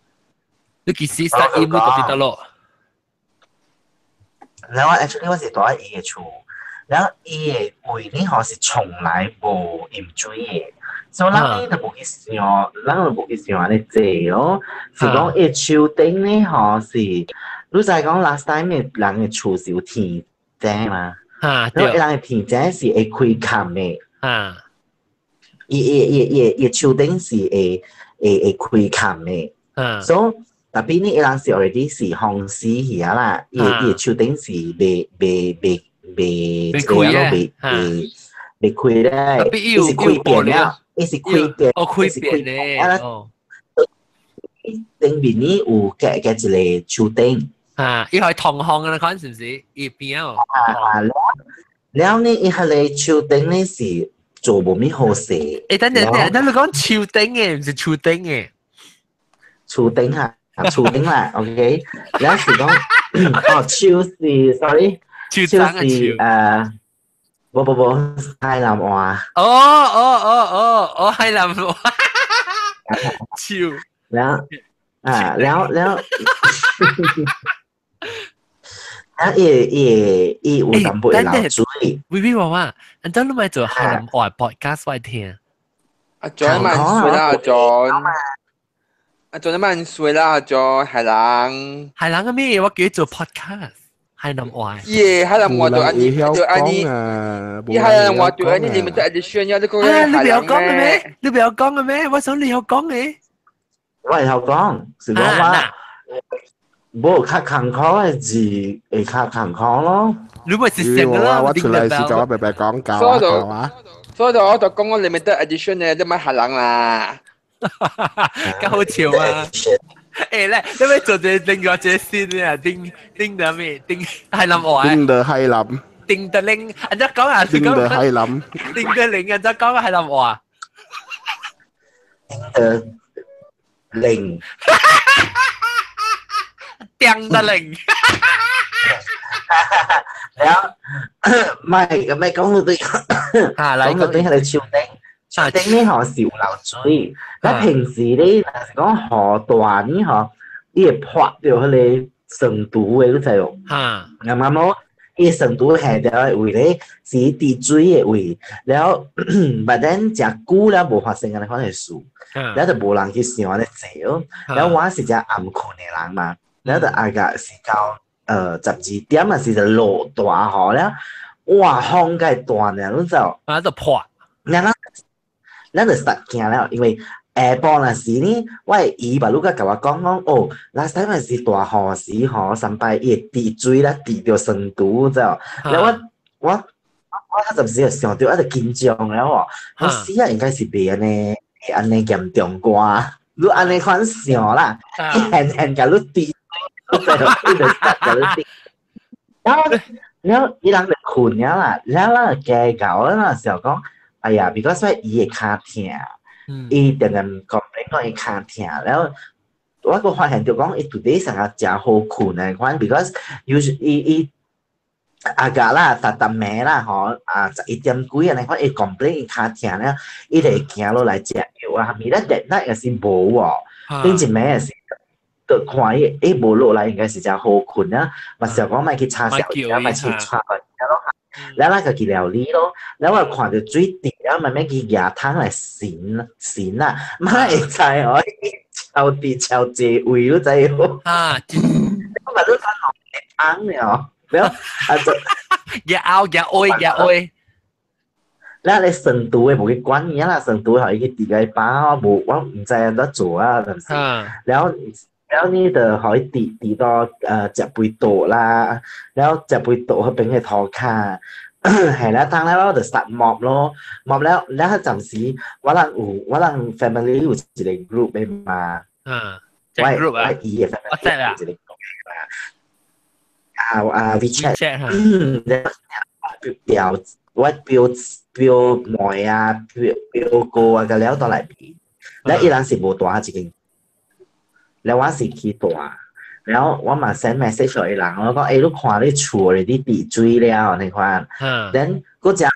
你幾時殺陰？你到底得咯？然後 actually 我是住佇伊的厝，然後伊的位呢吼是從來無飲水的，所以咱呢就無去想，咱就無去想按呢濟咯。是講伊的樹頂呢吼是，你知講 last time 的人的厝是有天井嘛？啊，對。伊人的天井是會開崁的。啊。伊伊伊伊伊樹頂是會會會開崁的。啊。所以特別呢，伊人是 already 是風死去啊啦，伊伊樹頂是袂袂袂袂這個咯，袂袂袂開咧，伊是開變了，伊是開變，哦開變咧，哦。頂面呢有隔隔一個樹頂。啊，伊係同行嘅款是毋是？伊邊哦。啊，了了呢，伊彼个樹頂呢是做無物好勢。欸，等等等，等你講樹頂嘅，毋是樹頂嘅。樹頂哈。樹頂啦，OK，了是講，哦，樹是，sorry，樹是誒，無無無，海南話。哦哦哦哦，哦海南話，樹。了，啊，了了，啊，伊伊伊有淡薄會流水。微微娃娃，你等你咪做海南話 podcast 我聽。阿 John 萬歲啦，阿 John。阿 John 萬歲啦，阿 John 係人。係人嘅咩？我叫佢做 podcast。海南話。耶，海南話就按呢，就按呢，伊海南話就按呢，你們就按選呀，你講啊，你不要講嘅咩？你不要講嘅咩？我想你有講嘅。我會曉講，是講我無較艱苦嘅字會較艱苦咯。你咪是成個啦，我出來是教我白白講教啊教啊。所以就我就講我 limited edition 咧，你咪嚇人啦。較好笑啊！欸咧，你咪做隻另外隻先啊，叮叮到咩？叮海南話。叮到海南。叮得靈，人家講啊，叮到海南。叮得靈，人家講海南話。叮得靈。叮得靈。然後唔係咁咪講到對，講到對係你超頂。頂呢河是有流水，咱平時咧，若是講河大呢吼，伊會潑著彼个深度的，你知無？啱啱好？伊深度下掉的位咧是滴水的位，了後，but then 誠久了無發生按呢款的事，了就無人去想按呢濟咯。了我是隻暗睏的人嘛，了就阿個是到12點啊，是就落大雨了，哇，風較大呢，你知無？啊，就潑。咱就實驚了，因為下晡若時呢，我的姨嘛，愈閣共我講講，哦，last time 是大雨時吼，三擺伊會滴水啦，滴著身軀，知無？了我較陣時就想著，啊就緊張了吼，我死啊，應該是袂按呢，會按呢嚴重啩？你按呢款想啦，伊現現共你滴水，你就伊就實共你滴。然後了伊人就睏了啦，了咱就加搞啦，想講。哎呀，because 伊的跤疼，伊定定 complain 講伊跤疼，了我閣發現著講伊到底上下誠好睏的款，because 伊伊阿個啦，逐逐暝啦吼，啊11點幾按呢款，伊 complain 伊跤疼了，伊就會行落來食藥啊，物咧日那也是無哦，頂一暝也是，就看伊伊無落來，應該是誠好睏啊，嘛想講莫去吵小伊，莫去吵伊咯。了咱家己料理咯，了我看著水滴了，慢慢去蜈桶來擤擤啦，嘛會知哦，超滴超濟位，你知無？啊，我嘛你看落桶了，了啊就蜈拗蜈愛蜈愛。了你深度的無去管伊啦，深度予伊去滴個包，無我毋知按怎做啊，是毋是？了。了你就予伊滴滴到食杯倒啦，了食杯倒彼邊的塗跤，係啦，當了我就殺 mop 咯，mop 了了彼陣時我人有我人 family 有一個 group 的嘛，我 group 啊，我姨的 family 有一個 group 啊啊 WeChat，嗯，表我表表妹啊，表表哥啊，個了到內邊，了伊人是無蹛一間。了我是去蹛，了我嘛 send message 予伊人，我講欸，你看你厝裡滴滴水了，你看，then 閣誠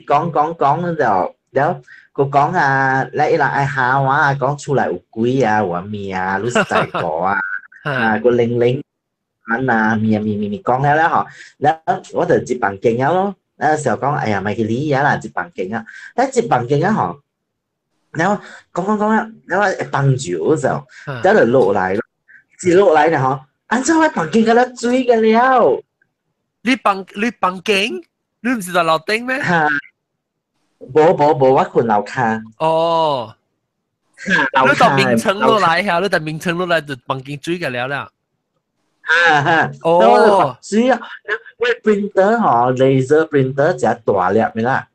講講講就了，閣講啊，了伊人愛嚇我啊，講厝內有鬼啊，有啥物啊，你是在個啊，啊，閣零零啊，物啊物物物講了了吼，了我就入房間了咯，那時候講哎呀，莫去理伊啊啦，入房間啊，但入房間啊吼。然後講講講啊，然後會幫助就，然後就落來，一落來呢吼，按怎我房間敢若水個了？你房間？你毋是佇樓頂咩？哈，無無無，我睏樓跤。哦，你到眠床落來下，你到眠床落來就房間水個了啦。哈哈，哦，水啊，我 printer 吼，laser printer 誠大粒的啦，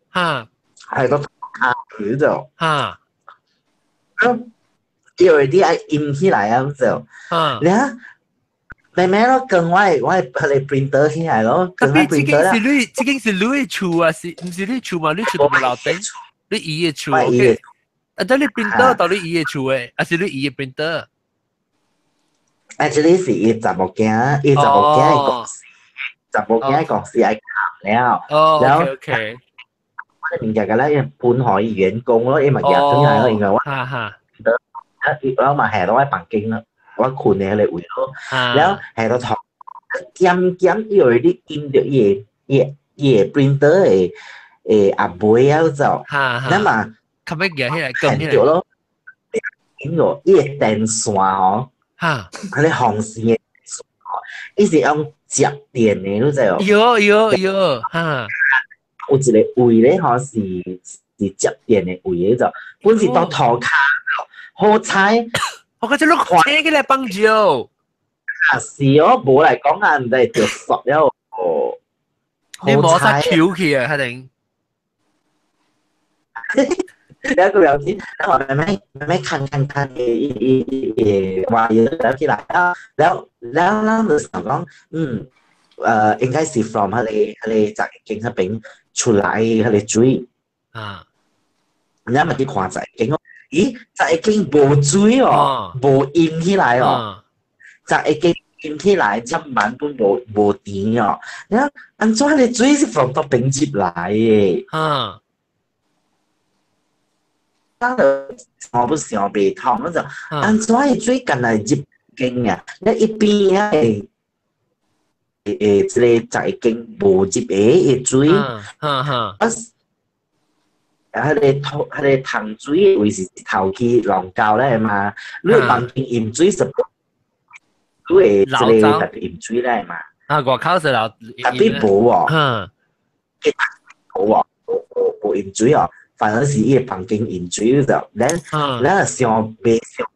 係個跤去就，因為你愛陰起來啊，就，了，慢慢咯，跟我的彼个 printer 起來咯，特別這間是你，這間是你的厝啊，是毋是你厝嘛？你厝佇樓頂，你姨的厝，OK。啊，但你 printer 到你姨的厝的，還是你姨的 printer？ Actually 是伊查某囝，伊查某囝的公司，查某囝的公司愛砍了，哦了，OK，我的物件個咧，分予伊員工咯，伊嘛寄轉來咯，因為我。哈哈。我嘛下到我房間咯，我睏的彼個位咯，了下到床，漸漸因為你陰著伊的伊伊的 printer 的的阿妹啊，就，那嘛，較欲舉起來，捲起來咯，陰著伊的電線吼，彼個紅線的線，伊是用接電的，你知無？有有有，哈！有一個位咧，吼是接電的位就，本是到塗跤，好彩，我覺得你看起來幫助。啊是哦，無來講啊，毋知會著索了哦。你摸晒翹起啊，肯定。了個了解，然後慢慢慢慢看看看，伊伊伊話了起來啊，了了咱就想講，應該是 from 彼個十間彼邊出來彼個水。啊。咱咪去看十間哦，咦，十間無水哦，無淹起來哦，十間淹起來，才滿本無甜哦。了按怎彼個水是 from 佗邊入來的？啊。咱就想不想袂通，咱就按怎彼水干來入間啊？你一邊啊會會這個十間無入的水，啊彼個土彼個塘水的位是頭去龍溝咧嘛？你房間淹水是，你會這個特別淹水咧嘛？啊，外口是流，特別無哦，無哦，無淹水哦，反而是伊個房間淹水就，咱想袂想，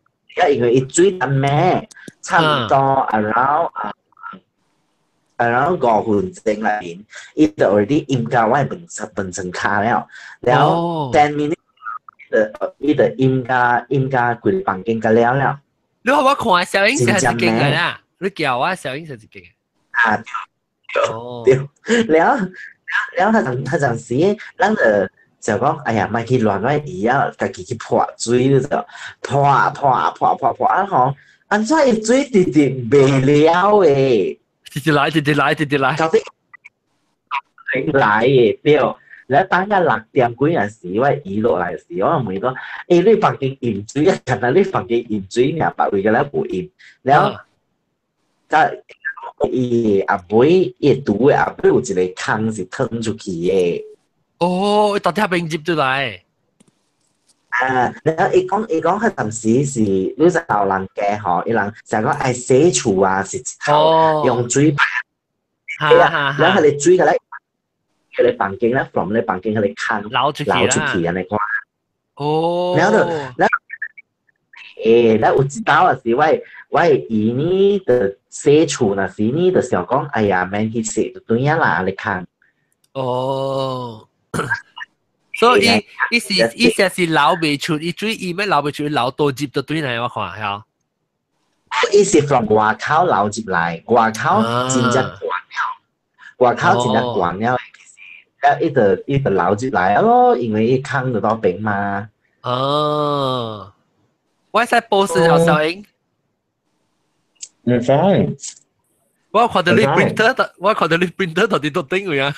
因為伊水淡咩，差不多 around 啊。然後5分鐘內面，伊就 already 淹到我飯床跤了，了 10 minutes 伊就淹到規個房間甲了了。你予我看小影是一間的啦，你叫我小影是一間。啊，對，了了，彼陣時，咱就就講，哎呀，莫去亂我姨啊，家己去潑水就潑潑潑潑潑啊吼，按怎伊水直直袂了的？直直來，直直來，直直來。到底來的對，了等到6點幾仔時，我姨落來時，我問伊講：欸，你房間淹水啊？敢若你房間淹水爾，別位敢若無淹。了，甲伊後尾伊櫥的後尾有一個空是褪出去的。哦，到底彼邊入出來？啊，了伊講彼陣時是你知老人家吼，伊人成講愛洗厝啊，是一頭用水排，啊，了彼個水個咧，彼個房間咧，from 咧房間彼個空流出去流出去按呢款。哦，了就了，了有一道也是我姨呢，就洗厝若時呢，就想講，哎呀，免去洗就對啊啦，你看。哦。所以伊是伊說是流袂出，伊水伊欲流袂出，流多入就對來我看嚇。伊是 from 外口流入來，外口真正懸了，外口真正懸了，其實，了伊就流入來咯，因為伊空就到邊嘛。哦，我使報時候小英。唔使。我看到你 printer，我看到你 printer 到底都頂位啊？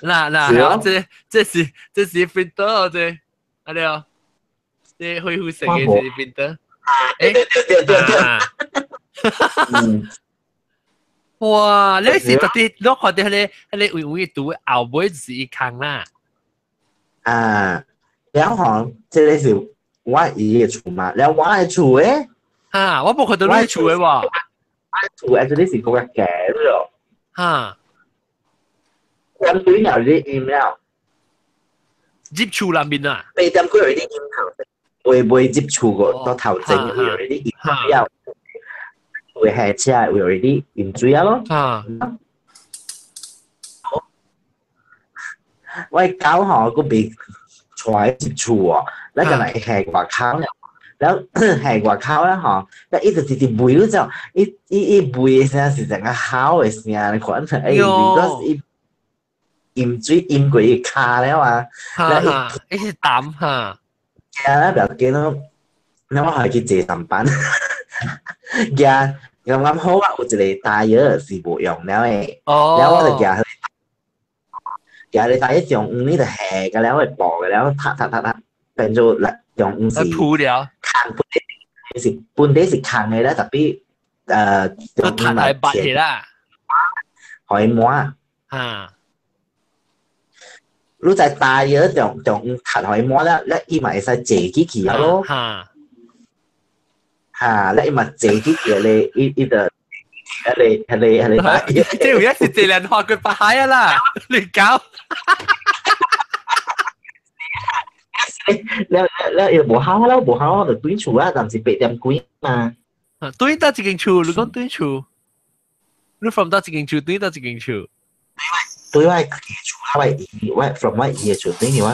嗱嗱，這是 printer 這，阿對哦，這恢復成嘅是 printer。對對對對對。哇！你是到底你看到彼個位位拄後尾就是伊空啦。啊，了後這個是我姨的厝嘛，了我的厝誒。哈，我無看到你厝的喎。我的厝 actually 是閣較低咯。哈。點幾有啲淹了，入厝內面啊？ 8點幾有啲淹頭，未入厝個到頭前有啲淹了，會下車會有啲淹水啊咯。啊！我狗吼，閣未帶入厝哦，咱就來下外口了，了下外口了吼，咱伊就直直吠了就，伊吠的聲是怎個吼的聲，你看，哎，如果伊。淹水淹過伊跤了啊！哈，伊是淡哈。啊，不要緊咯，那我還去坐上班。夾剛剛好啊，有一個大藥是無用了的。哦。了我就夾夾個大藥中午呢就下個了會薄個了，塌塌塌塌，變做來中午是。鋪了。空本底是本底是空的啦，特別都塌來白的啦。予伊抹。啊。你在大藥中午塌予伊抹了，了伊嘛會使坐起去啊咯。哈。哈，了伊嘛坐起去咧，伊就係係係係這有一是這蓮花佢白海啊啦，你搞。了了又無好啦，無好就對厝啊，暫時8點幾嘛。對到一間厝，你講對厝，你 from 到一間厝，對到一間厝。對我厝啦，我姨我 from 我姨嘅厝對我。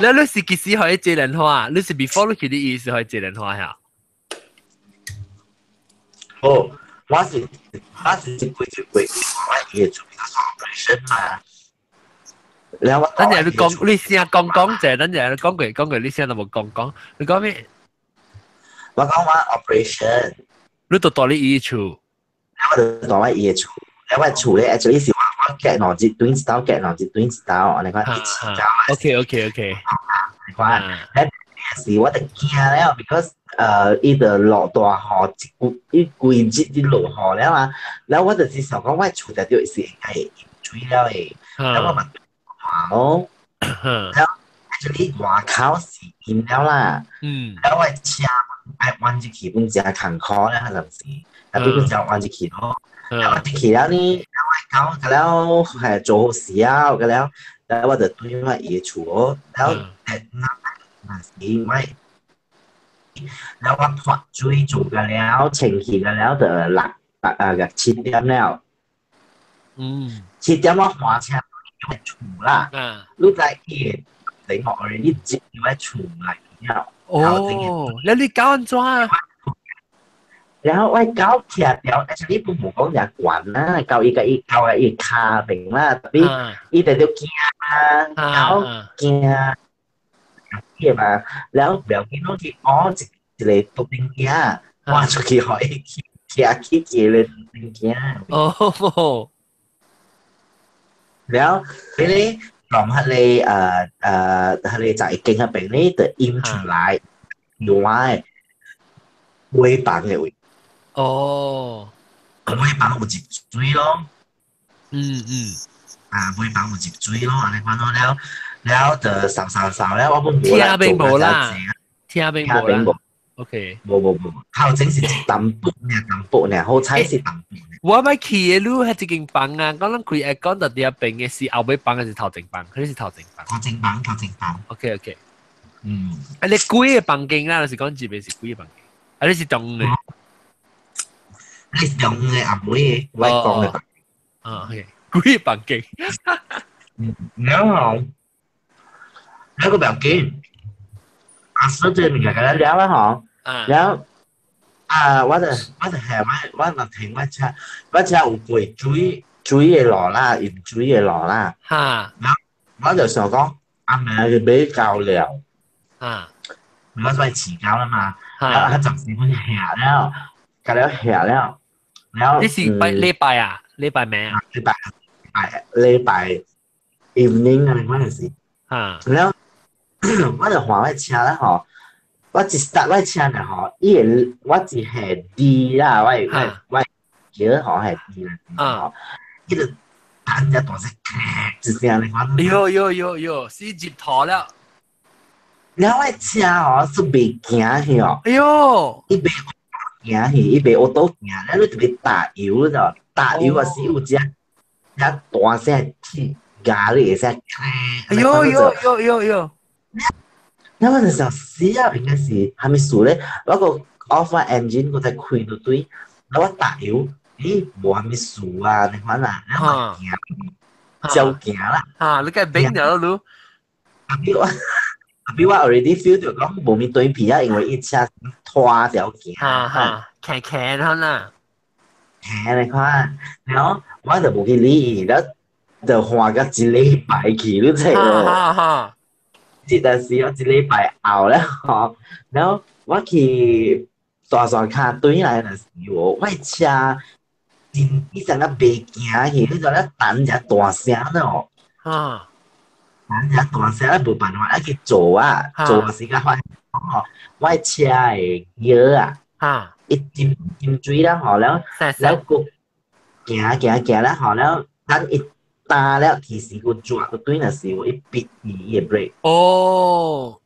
你你是幾時可以接蓮花？你是 before 你去你意思可以接蓮花呀？哦，我是一季一季我姨嘅厝 operation 嘛。然後等陣你講，你先講講者，等陣你講過講過，你先都冇講講，你講咩？我講我 operation，你就住你姨厝，我就住我姨厝，我厝咧 actually 是我我隔兩節對一刀，隔兩節對一刀，你看一起交。OK。你看，是我就驚了，because 伊就落大雨，一季伊規日就落雨了啊，然後我就是想講，我厝內就是應該會淹水了的，然後我嘛。咯，然後 actually 外口是淹了啦，然後我車愛彎入去本真艱苦咧，係時，特別本真彎入去咯，彎入去了呢，我搞個了係做好事啊，個了，然後我就對我伊厝哦，然後那時我，然後我潑水做個了，清氣個了就六啊個7點了，7點我換車。厝啦，你在伊你學你接入喺厝內了。哦，你你搞按怎啊？然後我搞徛掉，但是你不無講也管啦，搞伊個伊搞個伊卡邊啦，特別伊就就驚啊，搞驚，對嘛？然後不要緊，攏去學一一個獨頂鏡，我出去予伊徛起一個獨頂鏡。哦。然後你咧從迄個迄個在間嗰邊咧，就引出來有我的尾房的位。哦，尾房有入水咯。啊，尾房有入水咯，按呢款咯，了了就掃掃掃了，我本無啦，聽無啦，聽無啦。OK，無無無，頭前是一淡薄爾，淡薄爾，好彩是淡薄。我捌去的路係一間房啊，講咱開會講到佇遐邊的是後尾房還是頭前房？佢是頭前房。頭前房，頭前房。 OK。啊，你幾個房間啦？就是講這邊是幾個房間？啊，你是中的？你是中的阿妹，我講的房。啊，OK，幾個房間？然後，那個不要緊，阿叔這物件給他了啦吼，然後。啊！我就我就係我我若停我車，我車有過水水的路啦，淹水的路啦。哈！然後我就想講，阿妹去買膠料。啊！我買飼膠啦嘛。啊！佢暫時本下了，隔了下了，然後你是拜禮拜啊？禮拜咩啊？禮拜禮拜 evening 啊，嗰陣時。啊！然後我就還我車啦吼。我一 start 我車呢吼，伊會我一下 D 啦，我我我叫吼係 D 啦，啊，伊就彈只大聲，一聲咧，我。喲喲喲喲，死入頭了。然後我車吼是袂行去哦。哎喲，伊袂行去，伊袂 auto 行，咱你特別打油就，打油啊是有只只大聲鐵壓你會使。哎喲喲喲喲喲。那我就想死啊！應該是蝦米事咧？我個 off 我 engine 我再開到對，我打油，咦，無蝦米事啊？你看啦，我行，照行啦。啊，你梗係冰了咯？特別我 already feel 到講無咪對皮啊，因為伊車拖條行。哈哈，騎騎啦。騎你看，然後我就無去理，然後就換個一禮拜去，你知無？哈哈。這但是我一禮拜後咧吼，然後我去大山跤對來的時候，我車真以前啊袂行去，你知影彈一大聲咯。啊！彈一大聲，啊無辦法，啊去做啊，做時間發現吼，我車的搖啊，伊浸浸水啦吼，然後然後閣行行行啦吼，然後等伊。打了，其實個抓個對那時，我一逼伊個 brake。哦，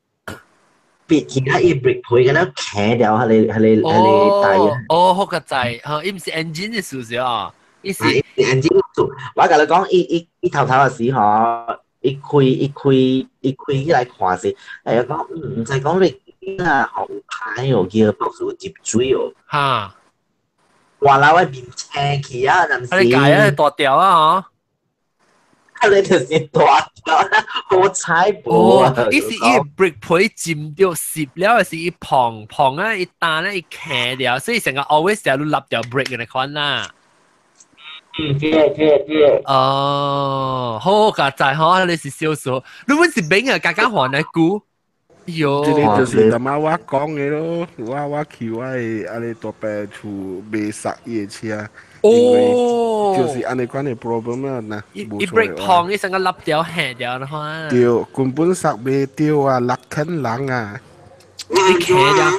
別其他伊 brake 皮咁樣騎掉，係你大哦哦，好個仔，嚇，伊毋是 engine 嘅事實啊，伊是 engine 做。我共你講，伊頭頭嘅時吼，伊開起來看時，哎呀講，毋知講你啊，好歹哦，叫博士入水哦。嚇！哇啦，我面青去啊，陣時。你解啊，大條啊，嗬！你就是大條，好彩無啊！伊是伊 brake 皮浸到濕了，是伊碰碰啊，伊彈咧，伊騎掉，所以成個 always 成日都立掉 brake 嘅款啦。嗯，對對對。哦，好個仔嗬，你是少數，你本是餅啊，家家還來估。喲，這個就是淡仔我講的咯，我去我的按呢大伯厝賣殺伊的車，因為就是按呢款的 problem 啊，嗱，伊 brake 碰，伊成個立掉下掉的話。對，根本殺袂掉啊，六坑人啊，你騎掉。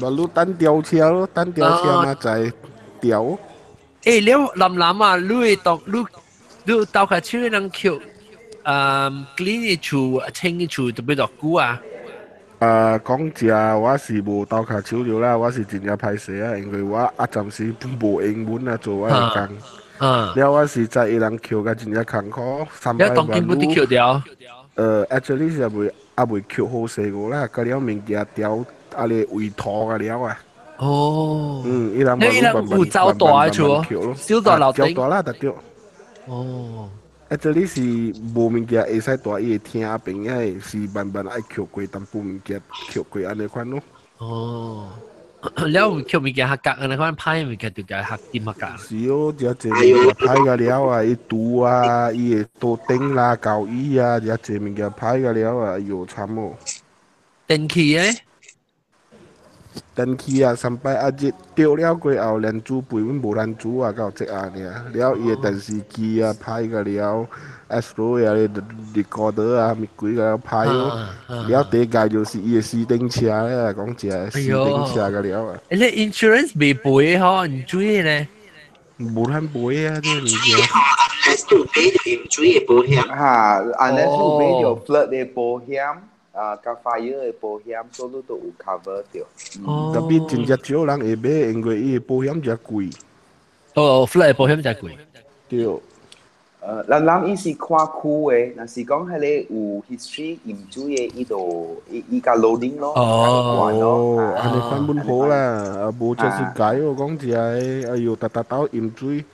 無你等吊車咯，等吊車嘛在吊。欸，了林林啊，你會當你鬥下手人扣。clean 嘅厝、清嘅厝特別落久啊？講真，我是無鬥跤手了啦，我是真正歹勢啊，因為我啊暫時無英文啊做我的工。了我是在伊人扣甲真正艱苦，三擺當今不得扣掉。actually 是猶未扣好勢個啦，甲了物件掉啊咧圍塗甲了啊。哦。嗯，伊人伊人有走大嘅厝，小大樓頂。大啦，特對。哦。啊，這裡是無物件會使帶伊會聽邊仔是慢慢愛扣過淡薄物件，扣過按呢款咯。哦，了有扣物件較夾，按呢款歹物件就較點較夾。是哦，遮濟物件歹甲了啊，伊櫥啊，伊的桌頂啦、交椅啊，遮濟物件歹甲了啊，哎喲慘哦。電器咧？電器啊，三擺啊熱掉了過後，連煮飯阮無人煮啊，到這下爾。了伊的電視機啊歹甲了，Astro 啊，recorder 啊，物鬼甲歹咯。了第一個就是伊的死頂車咧，講真，死頂車甲了啊。欸，你 insurance 未賠嗬？毋水咧？無通賠啊，這個物件。買著淹水的保險。哈，按呢是買著 flood 的保險。啊，佮 fire 的保險，所以都有 cover 著。特別真正少人會買，因為伊的保險誠貴。哦，flood 的保險誠貴。對。人伊是看區的，若是講彼個有 history 淹水的，伊就伊較 loading 咯。哦，按呢款本好啦，啊無就是解哦，講真的，哎喲，逐逐兜淹水。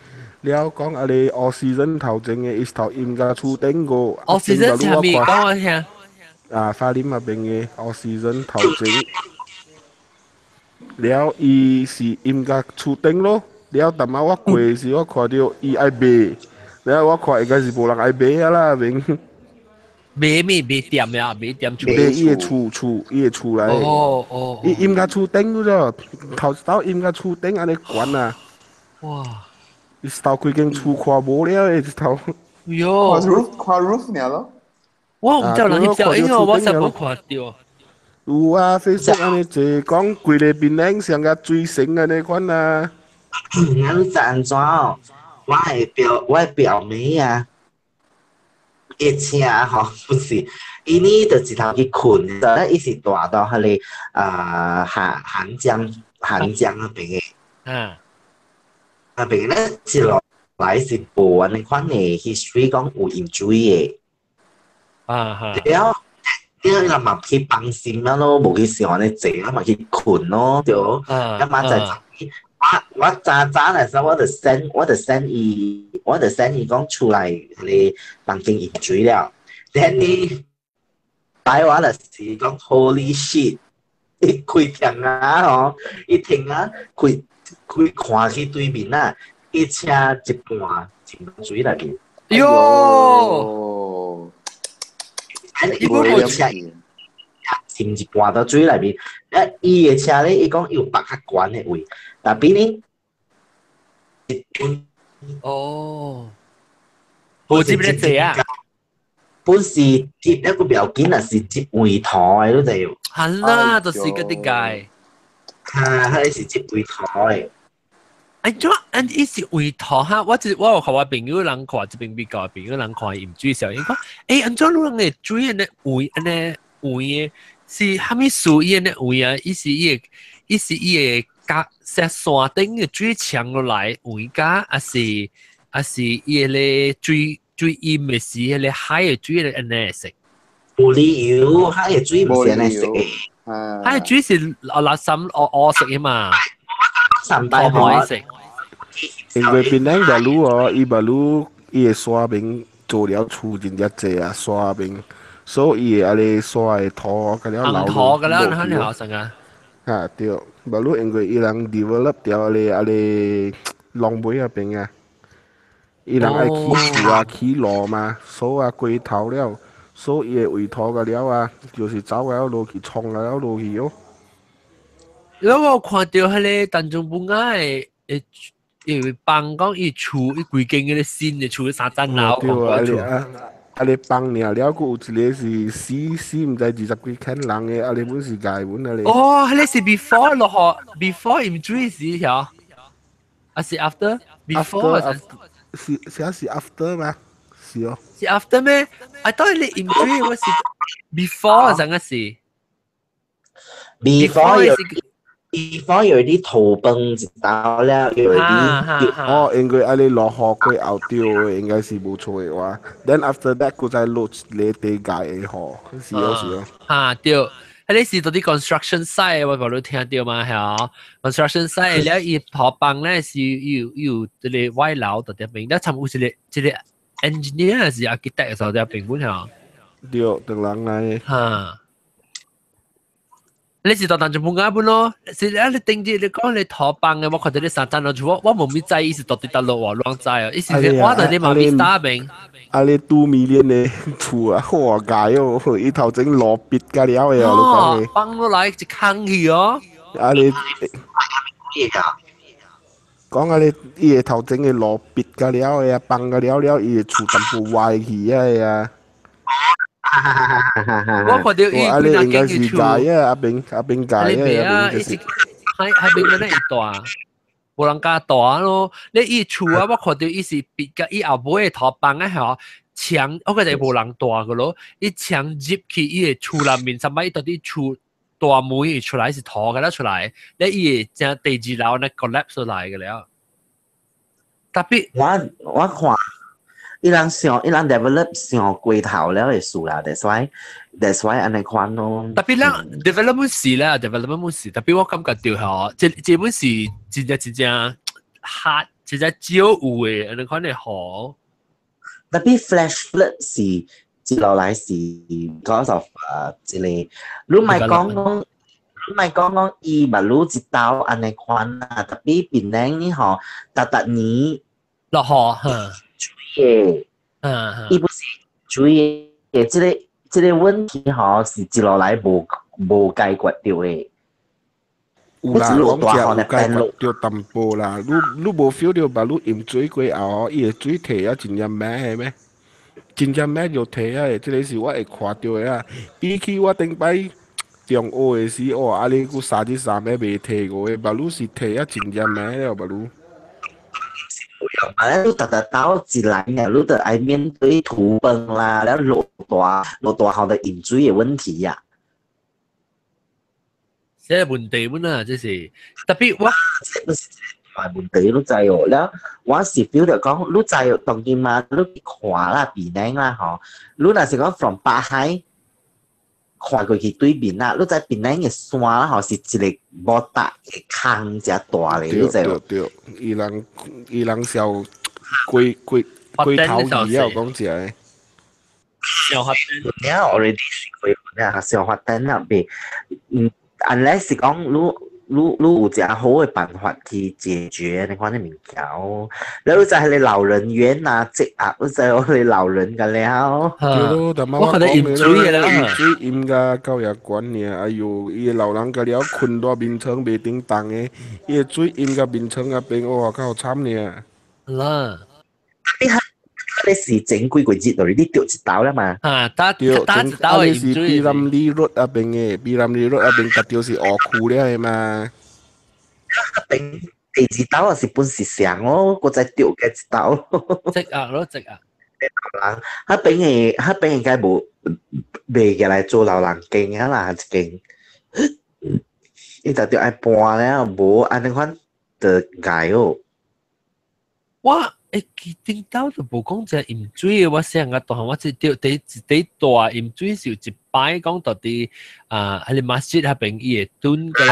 了講啊，你 all season 頭前的，伊頭淹甲厝頂個。 all season 啥物？講我聽。啊，花蓮那邊的 all season 頭前，了伊是淹甲厝頂咯，了淡仔我過時我看著伊愛賣，了我看應該是無人愛買啊啦，邊。賣咩？賣店呀？賣店厝。賣伊的厝，伊的厝來。哦哦。伊淹甲厝頂咗，頭頭淹甲厝頂按呢懸啊。哇！伊頭規間厝看無了，伊頭。喲。看 roof，看 roof 爾咯。我毋知人翕相，因為我實無看著。有啊，Facebook 按呢濟講規个檳榔上甲水神按呢款啊。咱是按怎哦？我的表妹啊，伊車吼不是，伊呢就一頭去睏，伊是住到彼個啊韓江那邊的。那邊咧一路來是無按呢款的 history 講有淹水的。啊哈！了，了伊人嘛去放心啊咯，無去想按呢濟，啊嘛去睏咯，對。啊嘛在我早早的時候，我就 send 伊講出來，彼个房間淹水了。then 呢，擺我就是講 Holy shit！伊開窗啊吼，伊停啊，開開看去對面啊，伊車一半浸水內面。喲！伊本車浸一半到水內面，啊，伊的車咧，伊講有別較懸的位，但比呢，哦，無接咧濟啊，本是接一個不要緊啊，是接圍土的，你知無？係啦，就是嗰啲解。啊，彼是接圍土的。哎，怎按伊是圍土哈？我有看我朋友人看，這邊美國朋友人看淹水時，伊講，欸，按怎你人會水按呢圍按呢黃嘅，是蝦米樹葉呢黃啊？伊是伊個加石山頂嘅水牆落來黃加，還是伊個咧水淹嘅時，彼个海嘅水咧按呢色。無理由，海嘅水毋是按呢色嘅。海嘅水是垃圾烏烏色嘅嘛。三擺黃色。因為檳榔巴魯哦，伊巴魯伊個山邊做了厝真正濟啊，山邊，所以伊個按呢山的土佮了流紅土佮了，你看成啊。哈對，巴魯因為伊人 develop 掉按呢按呢龍尾那邊啊，伊人愛起厝啊起路嘛，所以啊過頭了，所以伊個圍土佮了啊，就是走了落去，沖了落去哦。因為我看著彼個丹絨布亞的的。因為幫講伊厝伊規間彼個新的厝三層樓。對啊，啊啊啊！你幫爾了，閣有一個是死死毋知20幾千人的，啊你本是蓋本啊你。哦，彼個是 before 落雨，before 淹水時曉，還是 after？before 是是是 after 嗎？是哦。是 after 咩？I thought 你淹水我是 before 陣個是。 before 有啲土崩一道了，有啲哦，應該按呢落雨過後掉的，應該是無錯的話。Then after that，閣再落一个地界的雨，是哦是哦。哈對，彼個是佇啲 construction site，我無你聽著嘛係？construction site 了，伊土崩咧是有有這个外勞佇這邊，了參有一個 engineer 還是 architect 佇這邊本係。對，當人來。哈。你是到丹絨布亞本咯？是啊，你頂住你講你土崩的，我看著你三層樓厝，我無咪知伊是到底佗落喎，亂知哦。伊是我佇你嘛咪打邊。啊！你 2 million 的厝啊，好解哦！伊頭前路逼甲了的哦，你講的。崩落來一空去哦。啊你，講啊你，伊個頭前的路逼甲了的啊，崩甲了了，伊的厝全部歪去啊啊！我看著伊啊，你應該是蓋啊，阿邊阿邊蓋啊，阿邊就是喺喺邊個咧會大，無人敢大咯。你伊厝啊，我看著伊是別個伊後尾的土崩啊，吼牆，我覺得無人住个咯。伊牆入去伊的厝內面，啥物伊到底厝大門伊出來是土個了出來，你伊會正第二樓咧 collapse 出來個了。特別我看。伊人上伊人 develop 上過頭了的事啦，that's why 按呢款咯。特別咱 development 是啦，development 是，特別我感覺著吼，這本是真正真正 hard，真正少有的按呢款的雨。特別 flash flood 是接落來是 because of 這個，你莫講講，你莫講講伊馬路一道按呢款啊，特別檳城呢吼，逐逐年落雨，哈。嘅，伊不是水的，這個問題吼是一路來無解決著的。有啦，講真有解決著淡薄啦。你無 feel 著吧？你淹水過後，伊的水退啊真正猛的咩？真正猛就退啊！這个是我會看著的啊。比起我頂擺中學的時，哦，啊你閣3日3暝袂退過的，目你是退啊真正猛了，目你。啊！你逐逐兜一來呢，你就愛面對土崩啦，了落大雨的淹水的問題呀。這個問題本啊，這是特別我這不是大問題，你知哦。了，我是 feel 著講，你知當今嘛，你看啦，檳城啦吼，你若是講 from 北海看過去對面啦，你知檳城的山啦吼，是一個無搭的空遮大咧，你知無？對對，伊人小過過頭去啊，講真的。小發了，already 是過了，小發展了，袂，unless 是講你有誠好的辦法去解決你款的物件。了你知彼個老人院啊，積壓，你知我哋老人個了。對咯，但我覺得淹水啦，淹水淹甲夠也懸爾，哎喲，伊個老人個了睏佇眠床袂頂動的，伊個水淹甲眠床那邊，哇，夠慘爾。啦，你你是前幾個月落你著一道啦嘛？啊，打對，打一道的是 P. Ramlee Road 那邊的，P. Ramlee Road 那邊達著是烏區了的嘛。邊第二道也是本是上哦，閣再著個一道。積壓咯，積壓。人，彼邊的彼邊應該無，袂過來做老人間啊啦，一間，伊就著愛搬了，無按呢款就礙哦。我會記頂到就無講這飲水的，我細漢大漢我只著第第大飲水是有一擺講到佇啊，彼个 masjid 彼邊伊會蹲個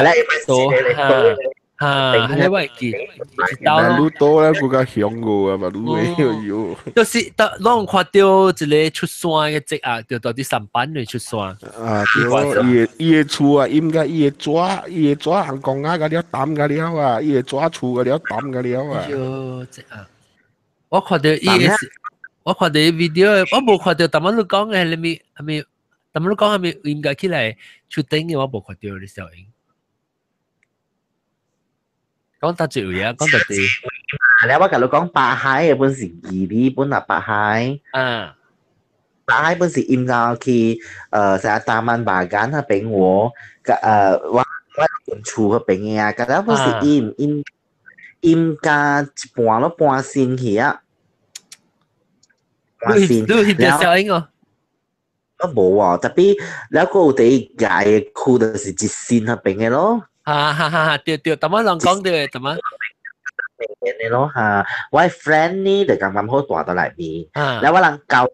多哈哈，彼个我會記一道咯。愈多咧，更加凶個啊嘛，愈會喲。就是當攏看著一个出山的節啊，就到佇上班裏出山。啊，對，伊的厝啊，應該伊的紙，伊的紙紅公仔個了淡個了啊，伊的紙厝個了淡個了啊。喲，這啊！我看著伊的，我看著 video，我無看著，逐擺你講的啥物啥物，逐擺你講啥物應該起來出頂的，我無看著你小英。講到這位啊，講到這。啊，我共你講，八海的本是義理本啊，八海。啊。八海本是陰到去，成 Taman Bagan 彼邊喎，我厝彼邊的啊，佮了本是陰陰陰加一半咯，半身去啊。半身。你翕著小英哦？我無啊，特別了閣有第一屆的區就是一身彼邊的咯。哈哈哈！對對，逐擺人講對，逐擺。嘅咯嚇，我 friend 呢就剛剛好住佇內面，了我人交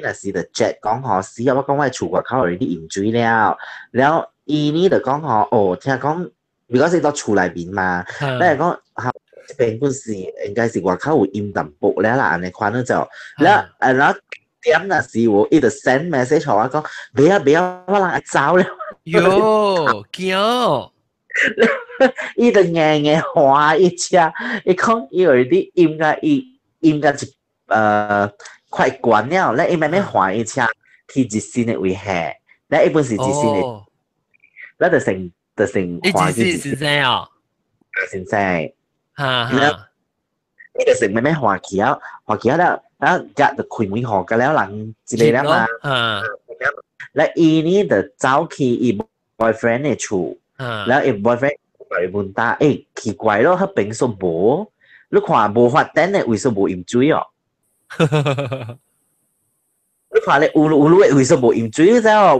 那時就 chat 講吼，死啊！我講我厝外口有啲飲水了，了伊呢就講吼，哦，聽講，如果是佇厝內面嘛，咧講嚇，這邊本是應該是外口有飲淡薄了啦，按呢款就，了然後點那時我伊就 send message 予我講，袂啊袂啊，我人愛走了。喲，驚！伊就硬硬滑一車，伊講伊有啲飲甲伊飲甲一快關了，咧伊慢慢滑一車去一新的位下，咧伊本是一新的，咧就成就成滑去一新先哦，先生，哈哈，伊就成慢慢滑去啊，滑去了，啊，夾就開門予個了人一个了嘛，咧伊呢就走去伊 boyfriend 的厝。然後伊 boyfriend 伊問答，奇怪咯，彼邊說無，你看無發電的為啥無飲水哦？你看咧，有有的為啥無飲水知哦？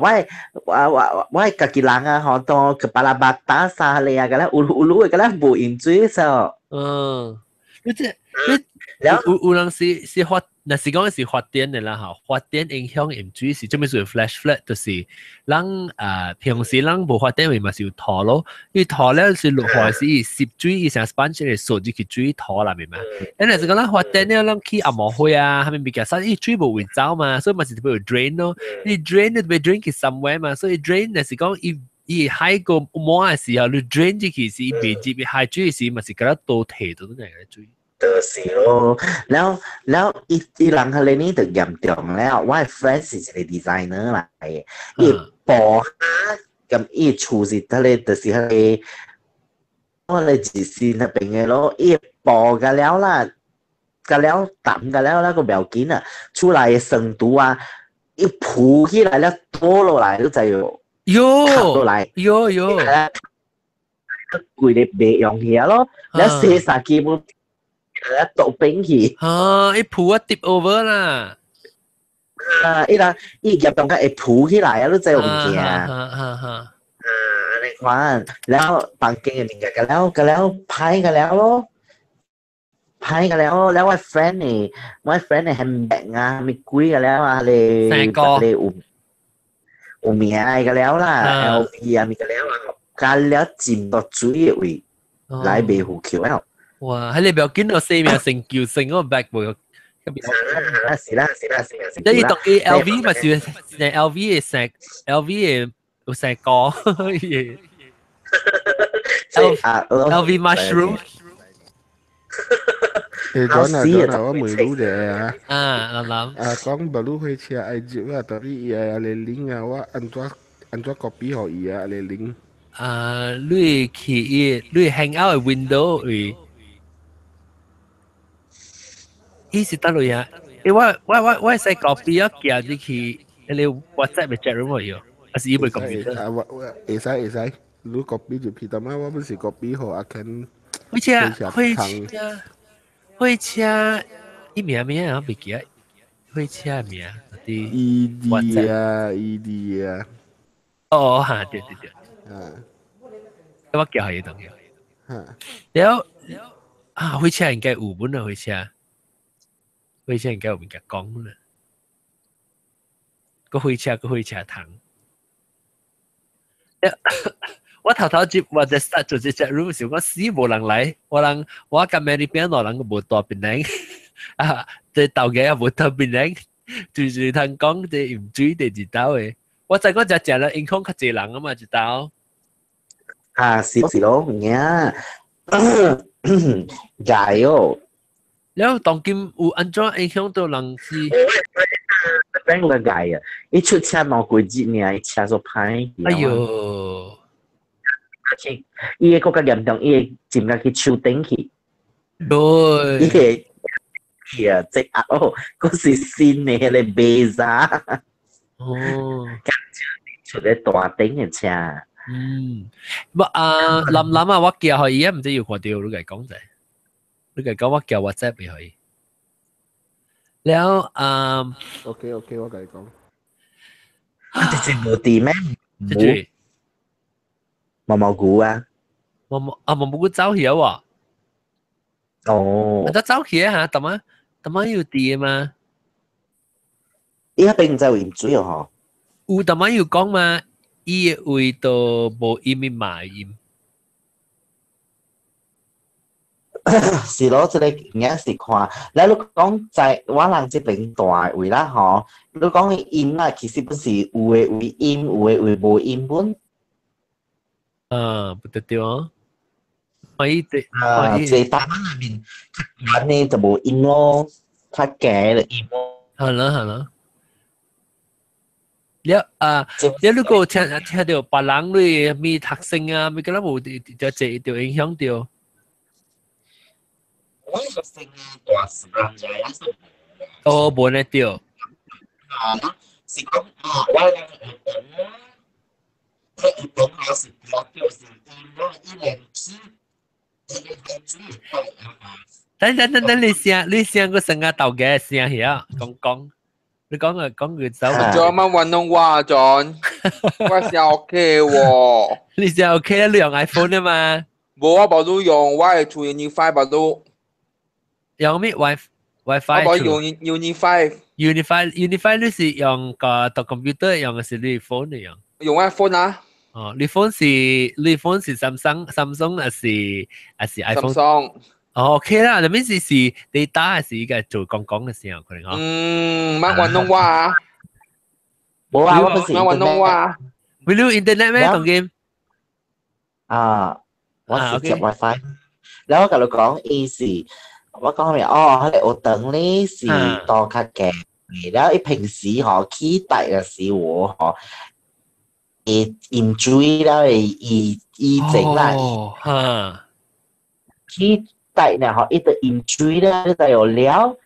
我家己人啊，吼，當 kepala bata 啥咧啊，個咧有有的個咧無飲水知哦？嗯，你這你有人是發，若是講是發電的啦吼，發電影響飲水是做咩事 flash flood，就是咱啊平時咱無發電位嘛是有土咯，因為土了是落雨時濕水，伊成 sponge 會掃入去水土內面嘛。咱若是講咱發電了，咱去紅毛花啊，啥物物件，啥伊水無位走嘛，所以嘛是特別有 drain 咯。你 drain 特別 drain 去 somewhere 嘛，所以 drain 若是講伊伊海個滿的時候，你 drain 入去是伊袂入去海水時嘛是共咱倒退到那個水。就是咯，了了伊伊人彼个呢就嚴重了。我的 friend 是一個 designer 來的，伊布下咁伊厝是彼个就是彼个，我咧自身彼邊的咯，伊布個了啦，個了淡個了那個不要緊啊，厝內的酸度啊，伊浮起來了倒落來，你知無？喲，落來，喲喲，規个袂用起咯，了洗衫基本。倒冰去。啊！伊浮啊 tip over 啦。啊！伊人伊嚴重甲會浮起來啊！你知有物件。哈哈哈。啊！你看，了房間的物件，甲了甲了歹甲了咯，歹甲了。了我 friend 呢，我 friend 的 handbag 啊，物貴甲了啊，咧咧有名的甲了啦，LV 啊，物甲了啊，甲了浸到水的位來袂付扣了。哇！彼個不要緊咯，生命成就成個 back 無。是啦是啦是啦。你當伊 LV 嘛是 LV 的成 LV 的有成個 ，LV mushroom。轉啊轉啊，我問你者啊。啊，林林。啊，講白鷺火車愛入啊，特別伊個個 link 啊，我按怎按怎 copy 予伊啊，個 link。啊，你去伊，你 hang out 的 window 位。伊是佗落啊？我會使 copy 啊，寄入去彼個 WhatsApp 的 chat room 喎，還是伊袂 computer？啊，我會使會使，你 copy 入去，但仔我本是 copy 予阿 Ken。火車火車火車，伊名咩啊？袂記得。火車名啲 E D 啊，E D 啊。哦，嚇，對對對。我叫佢等嘅。了啊，火車應該有本啊，火車，火車應該有物件講啦。個火車個火車糖。我頭頭接我就 start 做這隻 room 時，我死無人來，我人我甲 Mary 邊兩人個無蹛檳榔，啊，這頭家也無蹛檳榔，就是通講這飲水第二兜的。我知講只食了影響較濟人啊嘛，一兜。啊，是是咯，有影，加油！了當今有按怎影響到人是？邊個改啊？一出車兩幾日爾，車就歹。哎喲！而且伊個閣較嚴重，伊會浸入去樹頂去。對。伊個啊，這啊哦，閣是新的彼個 Bezza。哦。出咧大頂的車。嗯，無啊，林林啊，我叫予伊啊，毋知有看著你共講者，你共講我叫 WhatsApp 俾伊。了啊，OK OK，我共你講。啊，這這無佇咩？這這毛毛菇啊？毛毛啊，毛毛菇走去啊喎。哦。啊，走去啊嚇，淡仔淡仔有佇嘛？伊彼邊毋知有飲水哦嗬？有淡仔有講嘛？伊的位都無飲伊嘛飲。是咯，這個應是看，咧你講在我人這邊大位啦吼，你講伊陰啊，其實不是有的位陰，有的位無陰本。啊，不得對哦。可以對，啊，這大班內面，較懸的就無陰咯，較低就陰咯。好啦好啦。了啊，了如果聽聽著別人類咪讀書啊，咪個啦無就這就影響著。我學生大時間就係哦，無呢對。啊，是講啊，我人會懂，佢會懂還是比較就是因為一年只一年只等等等等，你聲你聲個聲啊，豆嘅聲曉講講，你講個講佢走。仲有乜運動話 John？我聲 OK 喎。你聲 OK 啦，你用 iPhone 啊嘛？無啊，無都用，我係做 Unifi 無都。用咩 WiFi？我用 Unifi。 Unifi Unifi 你是用個讀 computer 用嘅是你 phone 嚟用？用 iPhone 啊。哦，你 phone 是你 phone 是 Samsung Samsung 還是 iPhone？ Samsung。哦，OK 啦，那邊是是 data 還是依個做講講嘅時候可能嗬。嗯，乜運動話啊？冇啊，我不是乜運動話。你有 internet 咩？同劍？啊，我是接 WiFi。然後我共你講，伊是我講咩？哦，彼個學堂咧是多較近，然後伊平時吼起大嘅時候吼，會飲水了會伊以前啦，哈，起大呢吼，伊就飲水了，你就有了，彼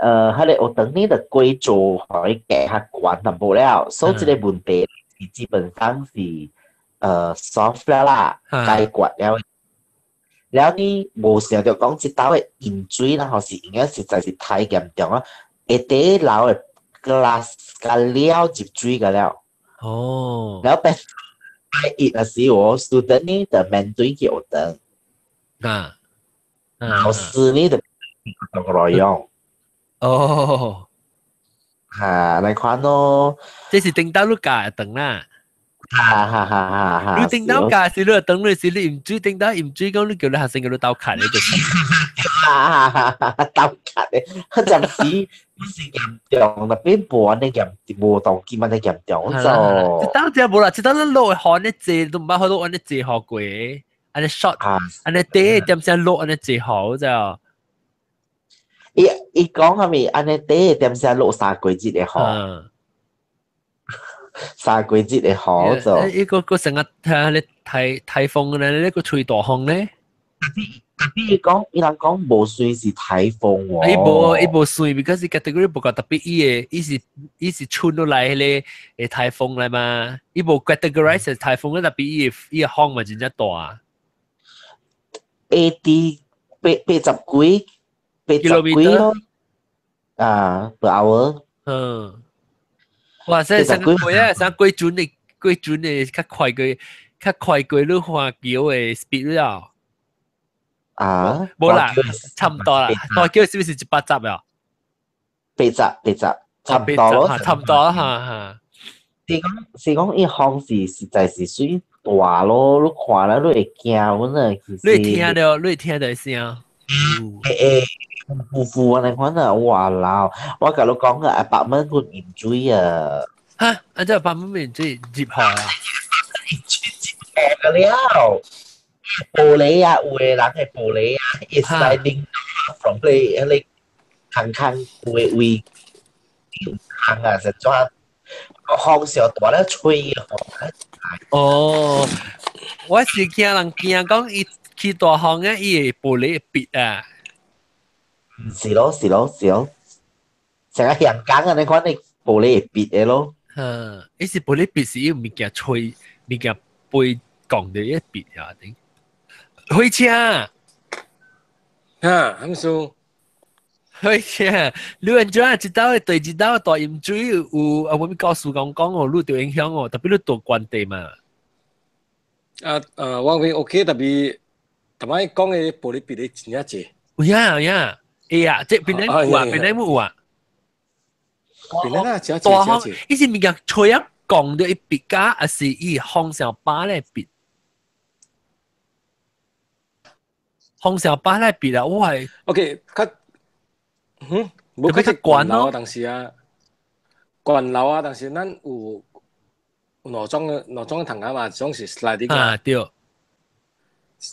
個學堂咧就規做予伊加較懸淡薄了，所以這個問題是基本上是solve 了啦，解決了。了你無想著講這兜的飲水啦，吼是應該實在是太嚴重啊！下底樓的 glass 甲了入水個了。哦。了拜一的時候，student 呢就面對去學堂。啊。老師呢就學來用。哦。哈，來看咯。這是頂到你教堂啦。哈哈哈哈哈！你頂到教是你等你是你唔水頂到唔水講你叫你學生叫你鬥卡你就。哈哈哈！鬥卡咧，佢陣時不是嚴重，特別無按呢嚴，無當今按呢嚴重就。這當真無啦，這當咱落雨呢濟都毋捌好多按呢濟雨過，按呢 short，按呢短點聲落按呢濟雨就。伊伊講係咪按呢短點聲落三個月的雨？三個月的雨就。伊個個成日睇你颱颱風咧，你個吹大風咧。特別伊講，伊人講無算是颱風喎。伊無伊無算，because category 無夠特別，伊個伊是伊是春落來彼個颱風來嘛，伊無 categorize 颱風咧，特別伊個伊個風嘛真正大。 AD 八八十幾八十幾咯，啊，per hour。嗯，哇！這上過啊，上過準的過準的較快過較快過你看橋的 speed 了。啊？無啦，差唔多啦。大橋是不是110啊？8080，差唔多咯，差唔多哈哈。是講，伊風是實在是水大咯，你看了你會驚阮啊，其實。你會聽到，你會聽到聲。會呼呼按呢款啊，哇老！我共你講啊，100蚊佢飲水啊。哈！啊，這100蚊飲水入河啊？入河了。玻璃啊，有的人的玻璃啊，會 sliding from 你迄個空空有的位，空啊，實在風小大咧吹。哦，我是驚人驚講伊去大風啊，伊會玻璃會癟啊。是咯，是咯，是咯，成個香港啊，你看你玻璃會癟的咯。嗯，伊是玻璃癟是伊物件吹，物件飛降到伊癟啊頂。火車，哈，咁數。火車，你按怎一道對一道大淹水有啊？我咪告訴講講哦，你著影響哦，特別你住關地嘛。啊啊，我邊 OK，特別頭擺講的玻璃比例真正濟。有影有影，會啊，這邊咧有啊，邊咧有啊。邊咧啊，真濟真濟。伊是物件吹啊，降到伊癟甲，還是伊風扇把咧癟？風扇把咧癟啊！我係 OK，較嗯，無較懸咯。當時啊，懸樓啊，當時咱有兩種的筒仔嘛，一種是 sliding 啊，對，一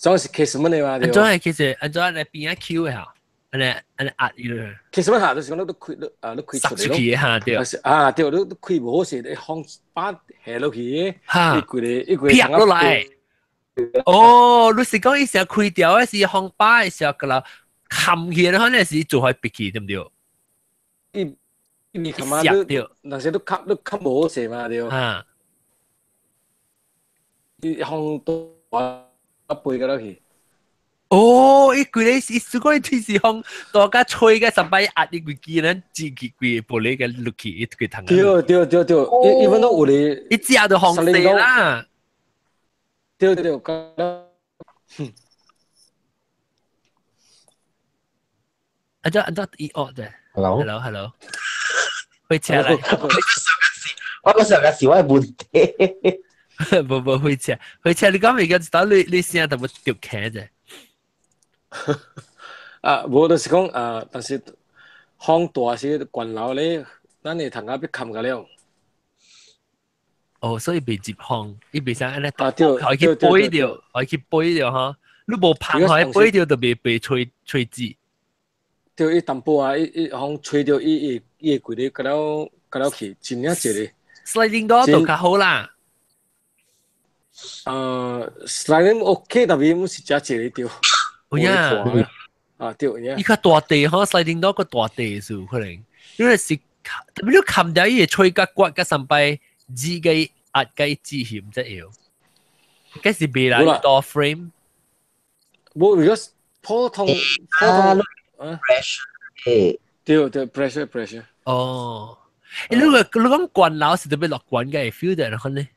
種是 casement 的嘛，對。按怎係其實按怎來邊仔 Q 的哈，按呢按呢壓伊落。 casement 下就是講你開你啊，你開出來咯。去哈對。啊對，你開無好勢，你風把下落去，哈，伊規个伊規個撇落來。哦，你是講伊成開掉的是風把的時候，個啦冚起來，可能是做開閉去，對毋對？伊伊冚啊，你若是你冚你冚無好勢嘛，對。啊。伊風大啊飛個落去。哦，伊規个伊如果伊天是風大家吹個十擺壓伊規支咱自己規個玻璃個落去，伊規筒。對對對對，伊伊本都有咧。伊食就風勢啦。對對對，覺按怎按怎伊學者？Hello hello hello，火車來。我嗰時候是我的問題。無無火車，火車你講未？個一你聲淡薄著起者。啊，無就是講啊，但是風大時懸樓咧，咱的窗仔欲冚個了。哦，所以袂入風，伊袂使按呢，啊對，可以去飛著，可以去飛著吼。你無芳可以飛著，就袂被吹吹死。對，伊淡薄啊，伊伊風吹著，伊伊伊會規個了個了去，真正濟咧。 Sliding door 就較好啦。Sliding OK，特別毋是真濟咧對。有影。啊對，有影。伊較大地吼，sliding door 較大地是有可能，因為是特別你冚掉伊會吹甲刮甲三擺。字個壓個字險則要，該是未來 door frame。無，如果普通普通啊，pressure，對對 pressure pressure。哦，你個你講懸樓是特別樂觀嘅 feel 到，可能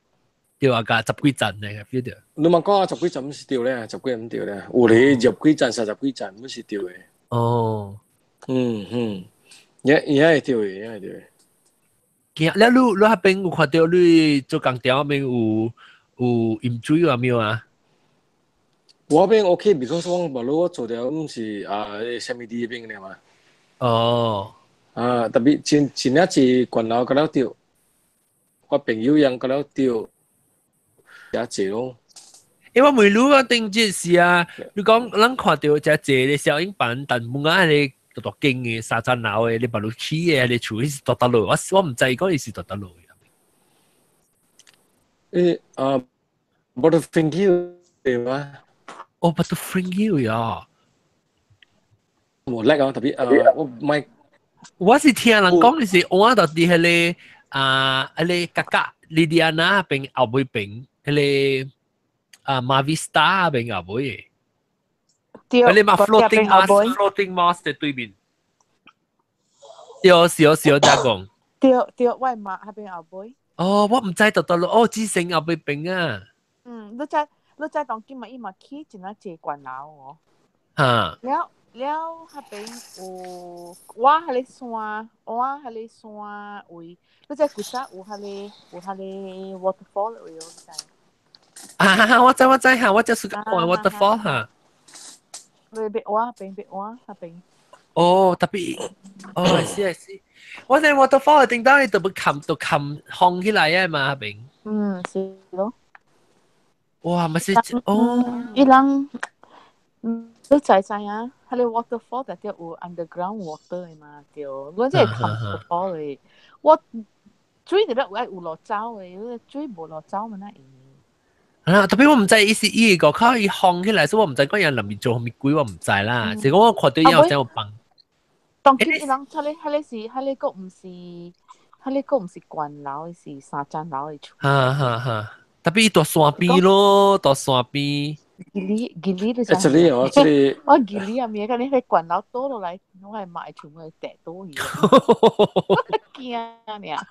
對啊，加十幾層嘅 feel 到。你問講啊，十幾層毋是對咧，十幾毋對咧，有咧十幾層、30幾層，毋是對的。哦，嗯嗯，也也會對的，也會對的。了，你你彼邊有看著你做工條邊有有飲水啊沒有啊？我邊 OK，because 我無論我做了毋是啊，啥物地邊的嘛。哦。啊，特別真真正是懸樓個了對，我朋友樣個了對，也濟咯。因為問你啊，頂節是啊，你講咱看著遮濟的小影板，但無啊迄個大大間的三層樓的，你把路起的，你厝彼是大大樓，我我毋知講伊是大大樓。誒啊，Butterfinger 對嗎？哦，Butterfinger 呀。無叻啊，特別啊，我唔係。我是聽人講，是我到佇彼個啊，彼個格格莉莉安娜邊後尾邊，彼個啊馬維斯塔邊後尾。對，彼個嘛 floating mosque，floating mosque 對面。對，是哦，是哦，才講。對對，我媽彼邊後尾。哦，我毋知到到哦，志成後尾邊啊。嗯，你知當今嘛伊嘛起真啊濟懸樓哦。嚇。了了，彼邊有我彼个山，我彼个山位，你知古早有彼个 waterfall 位哦，你知？啊！我知我知嚇，我就是看 waterfall 嚇。你別我邊別我彼邊。哦，特別，哦，是是，我知 waterfall 頂當你特別冚就冚烘起來啊嘛，彼邊。嗯，是咯。哇，咪是哦。伊人，你知知啊？彼个 waterfall 特別有 underground water 的嘛，對。我這係冚 waterfall 的，我水就咧有愛有落走的，水無落走嘛那會。啊！特別我毋知伊是伊個靠伊烘起來，所以我毋知講人裡面做啥物鬼，我毋知啦。是講我看到伊有這樣放。當今伊人，彼個是，彼個閣毋是，彼個閣毋是懸樓，是三層樓的厝。哈哈哈！特別伊蹛山邊咯，蹛山邊。吉利吉利你知？這裡哦，這裡。我吉利啊，物甲你彼懸樓倒落來，我的媽會全部會跌倒去。驚爾。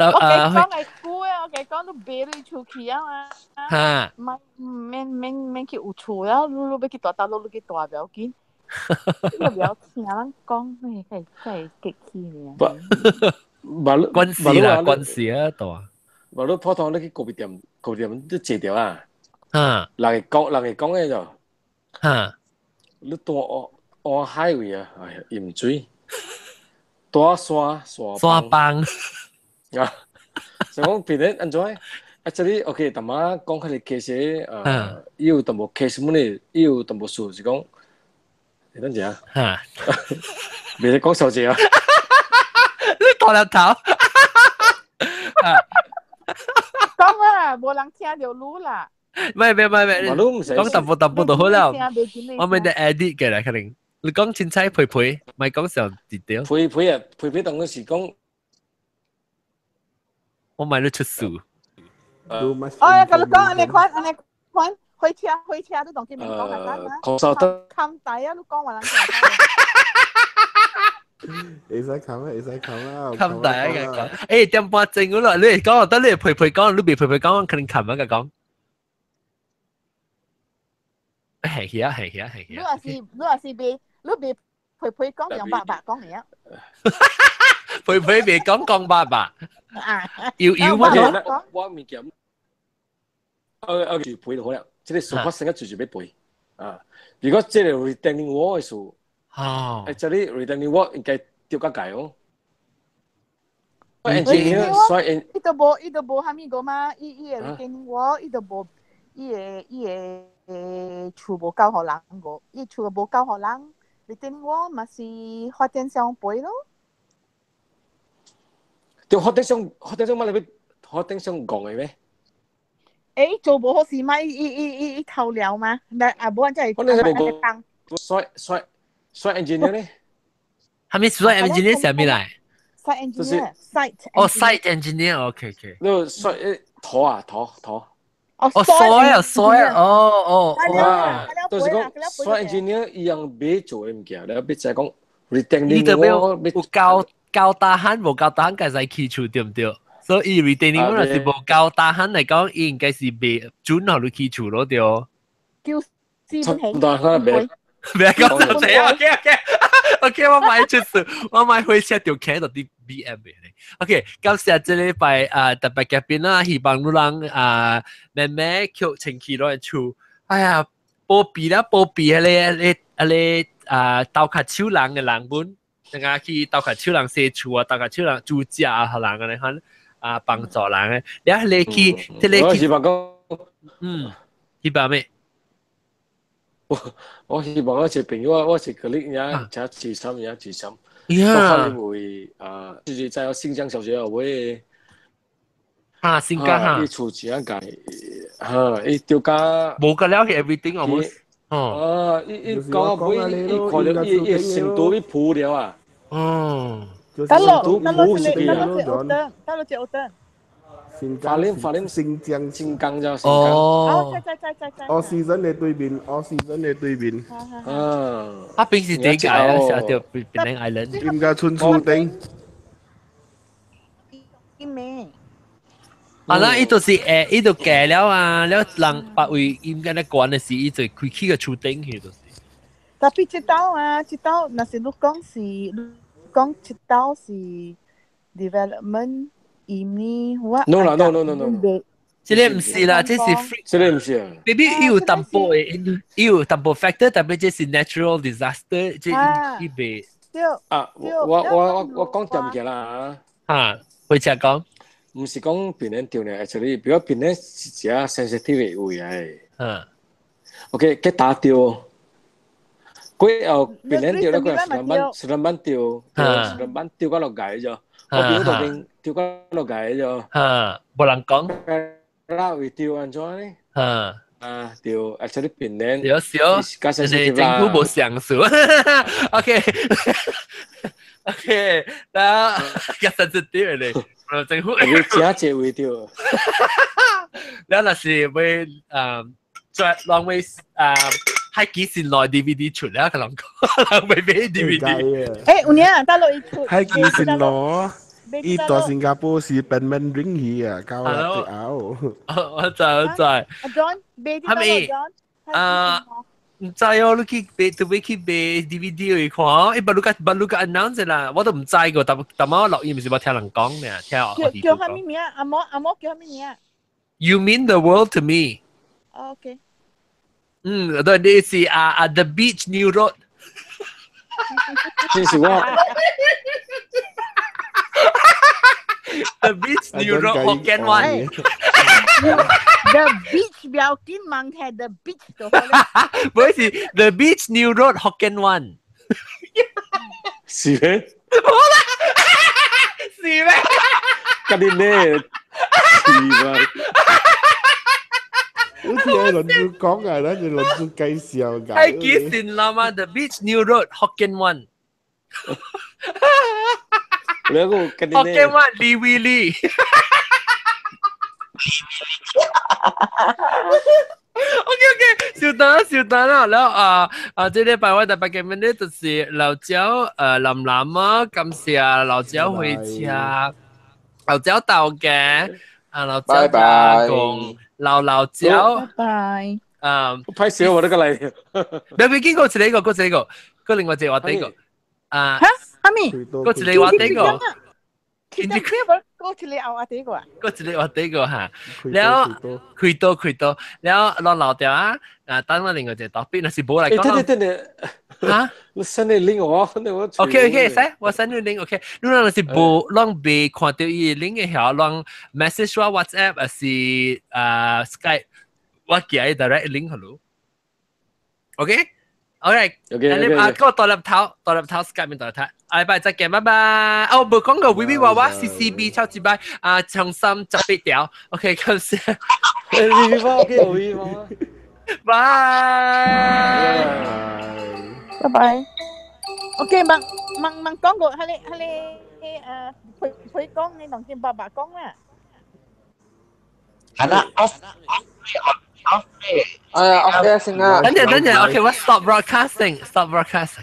我計講係久啊，我計講你賣你出去啊嘛。嚇！免免免去有厝了，你欲去蹛倒落，你去蹛袂要緊。你袂曉聽人講，咩會會激氣爾。關事啦，關事啊，大。無你普通你去咖啡店，咖啡店你坐著啊。啊！人會講的就。嚇！你蹛蹛海位啊，哎呀，飲水。蹛山山山崩。啊！所以講變咧按怎？啊，這裡 OK，淡仔講彼個 case，伊有淡薄 case 物呢，伊有淡薄事是講，你等陣啊。嚇！袂使講小姐啊！你大粒頭。講啊，無人聽著你啦。唔係唔係唔係，講淡薄淡薄就好啦。我咪得 edit 嘅啦，可能你講凊彩陪陪，唔係講上啲陪陪啊，陪陪當陣是講。我買你出事。哦，佮你講，按呢款，按呢款，火車火車，你當今面講下單啊？冚大啊！你講話人聽。會使冚啊，會使冚啊。冚大啊！講，點半鐘嗰啦，你講得你陪陪講，你未陪陪講，可能冚啊個講。係去啊，係去啊，係去啊。你若是未，你未陪陪講，用白白講爾。陪陪未講講白白。要要乜？我物件，就賠就好了。這個事發生啊，就是欲賠啊。如果這個 retaining wall 的事，哦，這裡 retaining wall 應該掉較界哦。engineer 所以伊都無啥物個嘛，伊個 retaining wall 伊都無，伊個厝無交予人個，伊厝無交予人，retaining wall 嘛是發展商賠咯。對，發展商發展商乜你欲發展商講的咩？做無好事嘛？伊偷料嘛？那啊，無按這係。我那是無講。所以 engineer 咧？係咪所以 engineer 啥物來？Site engineer，site。哦，site engineer，OK OK。那個 site 土啊土土。哦，soil soil，哦哦哦。就是講 site engineer 伊樣欲做的物件，你欲知講 retaining wall 有夠夠大漢無夠大漢，該使起厝對毋對？所以 retaining wall 若是無夠大漢來講，伊應該是袂準予你起厝咯對。叫資本大漢袂。袂講就這樣，OK OK OK，我買出事，我買火車就騎到佇 BM 嘅。OK，感謝這禮拜啊特別嘉賓啦，希望你人啊慢慢抾清氣落來厝。哎呀，保庇啦，保庇彼個彼個啊鬥跤手人的人本，等下去鬥跤手人洗厝啊，鬥跤手人煮食啊，予人按呢款啊幫助人的。了彼個去，彼個去。我希望講，希望咩？我希望我一個朋友，我是個你爾，請自心爾自心。我可能會啊，就是在新疆小學會。啊，新疆哈。伊厝一樣界，哈，伊丟甲。無個了去 everything almost。哦。啊，伊講尾，伊看著伊成都伊鋪了啊。哦。得咯，得咯，得咯，得咯，得咯，法令法令新疆新疆就哦，哦，season 的對面，哦，season 的對面。啊，啊，平時點解啊？成日條檳城 Island。應該春厝頂。啊啦，伊就是伊就嫁了啊，了人別位應該咧關的時，伊就開起個厝頂去就是。 Tapi 這道啊，這道若是你講是，你講這道是 development 伊呢，我 No 啦，no no no no。這個唔是啦，這是 free。這個唔是啊。 Maybe 伊有淡薄的，伊有淡薄 factor，特別這是 natural disaster，這伊袂。啊，我講掂嘅啦。嚇，會車講。唔是講檳城掉呢，actually，比較檳城是一個 sensitive 的位嚟。OK，吉打掉。過後檳城掉了，過雪蘭莪掉，雪蘭莪掉到落崖咗。我表度邊掉到落崖咗。嚇，無人講。啦，會掉按怎呢？啊，掉，actually 檳城。有少，就是政府無上訴。OK。OK，啦，較 sensitive 咧，政府。你真濟位掉。了若是欲再浪費喺幾時內 DVD 出了，佢人講，人未買 DVD。有影，大陸伊出。喺幾時攞？伊到新加坡是變 Mandarin 去啊，搞啦對後。我知我知。阿 John，買啲係咪？啊，唔知哦，你去買，特別去買 DVD 去看，捌你個 announce 啦，我都唔知個，但但我錄音唔是我聽人講嘅，聽我叫叫咩名？阿毛阿毛叫咩名？You mean the world to me。 OK。嗯，對，你是啊 The Beach New Road。這是我。 The Beach New Road 福建灣。 The beach 不要緊，問題 The beach 就好啦。唔是 The Beach New Road 福建灣。是咩？冇啦，是咩？今年呢？是嘛？好似係輪住講啊，咱就輪住介紹㗎。係幾時啦嘛？The Beach New Road 福建灣。兩個今福建灣李威利。OK OK，小等小等啦，然後啊啊，這禮拜我特別嘅問題就是老椒林林啊，感謝老椒回車，老椒豆嘅，啊老椒加工，老老椒，拜拜。啊，拍少我都個嚟，你有冇見過一個，過一個，過另外一個話第個，啊，嚇，阿咪，過一個話第個。其實佢無過一個後啊，第一個啊，過一個話第個嚇，了開刀開刀，了落老掉啊！啊，等我另外一個特別，若是無來講。等等等嚇，你 send 你 link 我，你我。 OK OK，使我 send 你 link OK。你若是無，攏未看到伊 link 的遐，攏 message 我 WhatsApp 還是啊 Skype，我寄伊 direct link 予你。OK。Alright， OK，啊，個大粒頭，大粒頭 Skype 面大粒頭，拜拜，再見，拜拜。哦，無講過，微微娃娃 CCB 超級拜，啊，長衫18條，OK，感謝。微微娃，OK，微微娃娃，拜，拜拜。OK，問問問講過，係你係你陪陪講，你同見爸爸講啦。係啦，off off off 哎呀，off 先啦。等陣等陣，OK，我 stop broadcasting，stop broadcasting。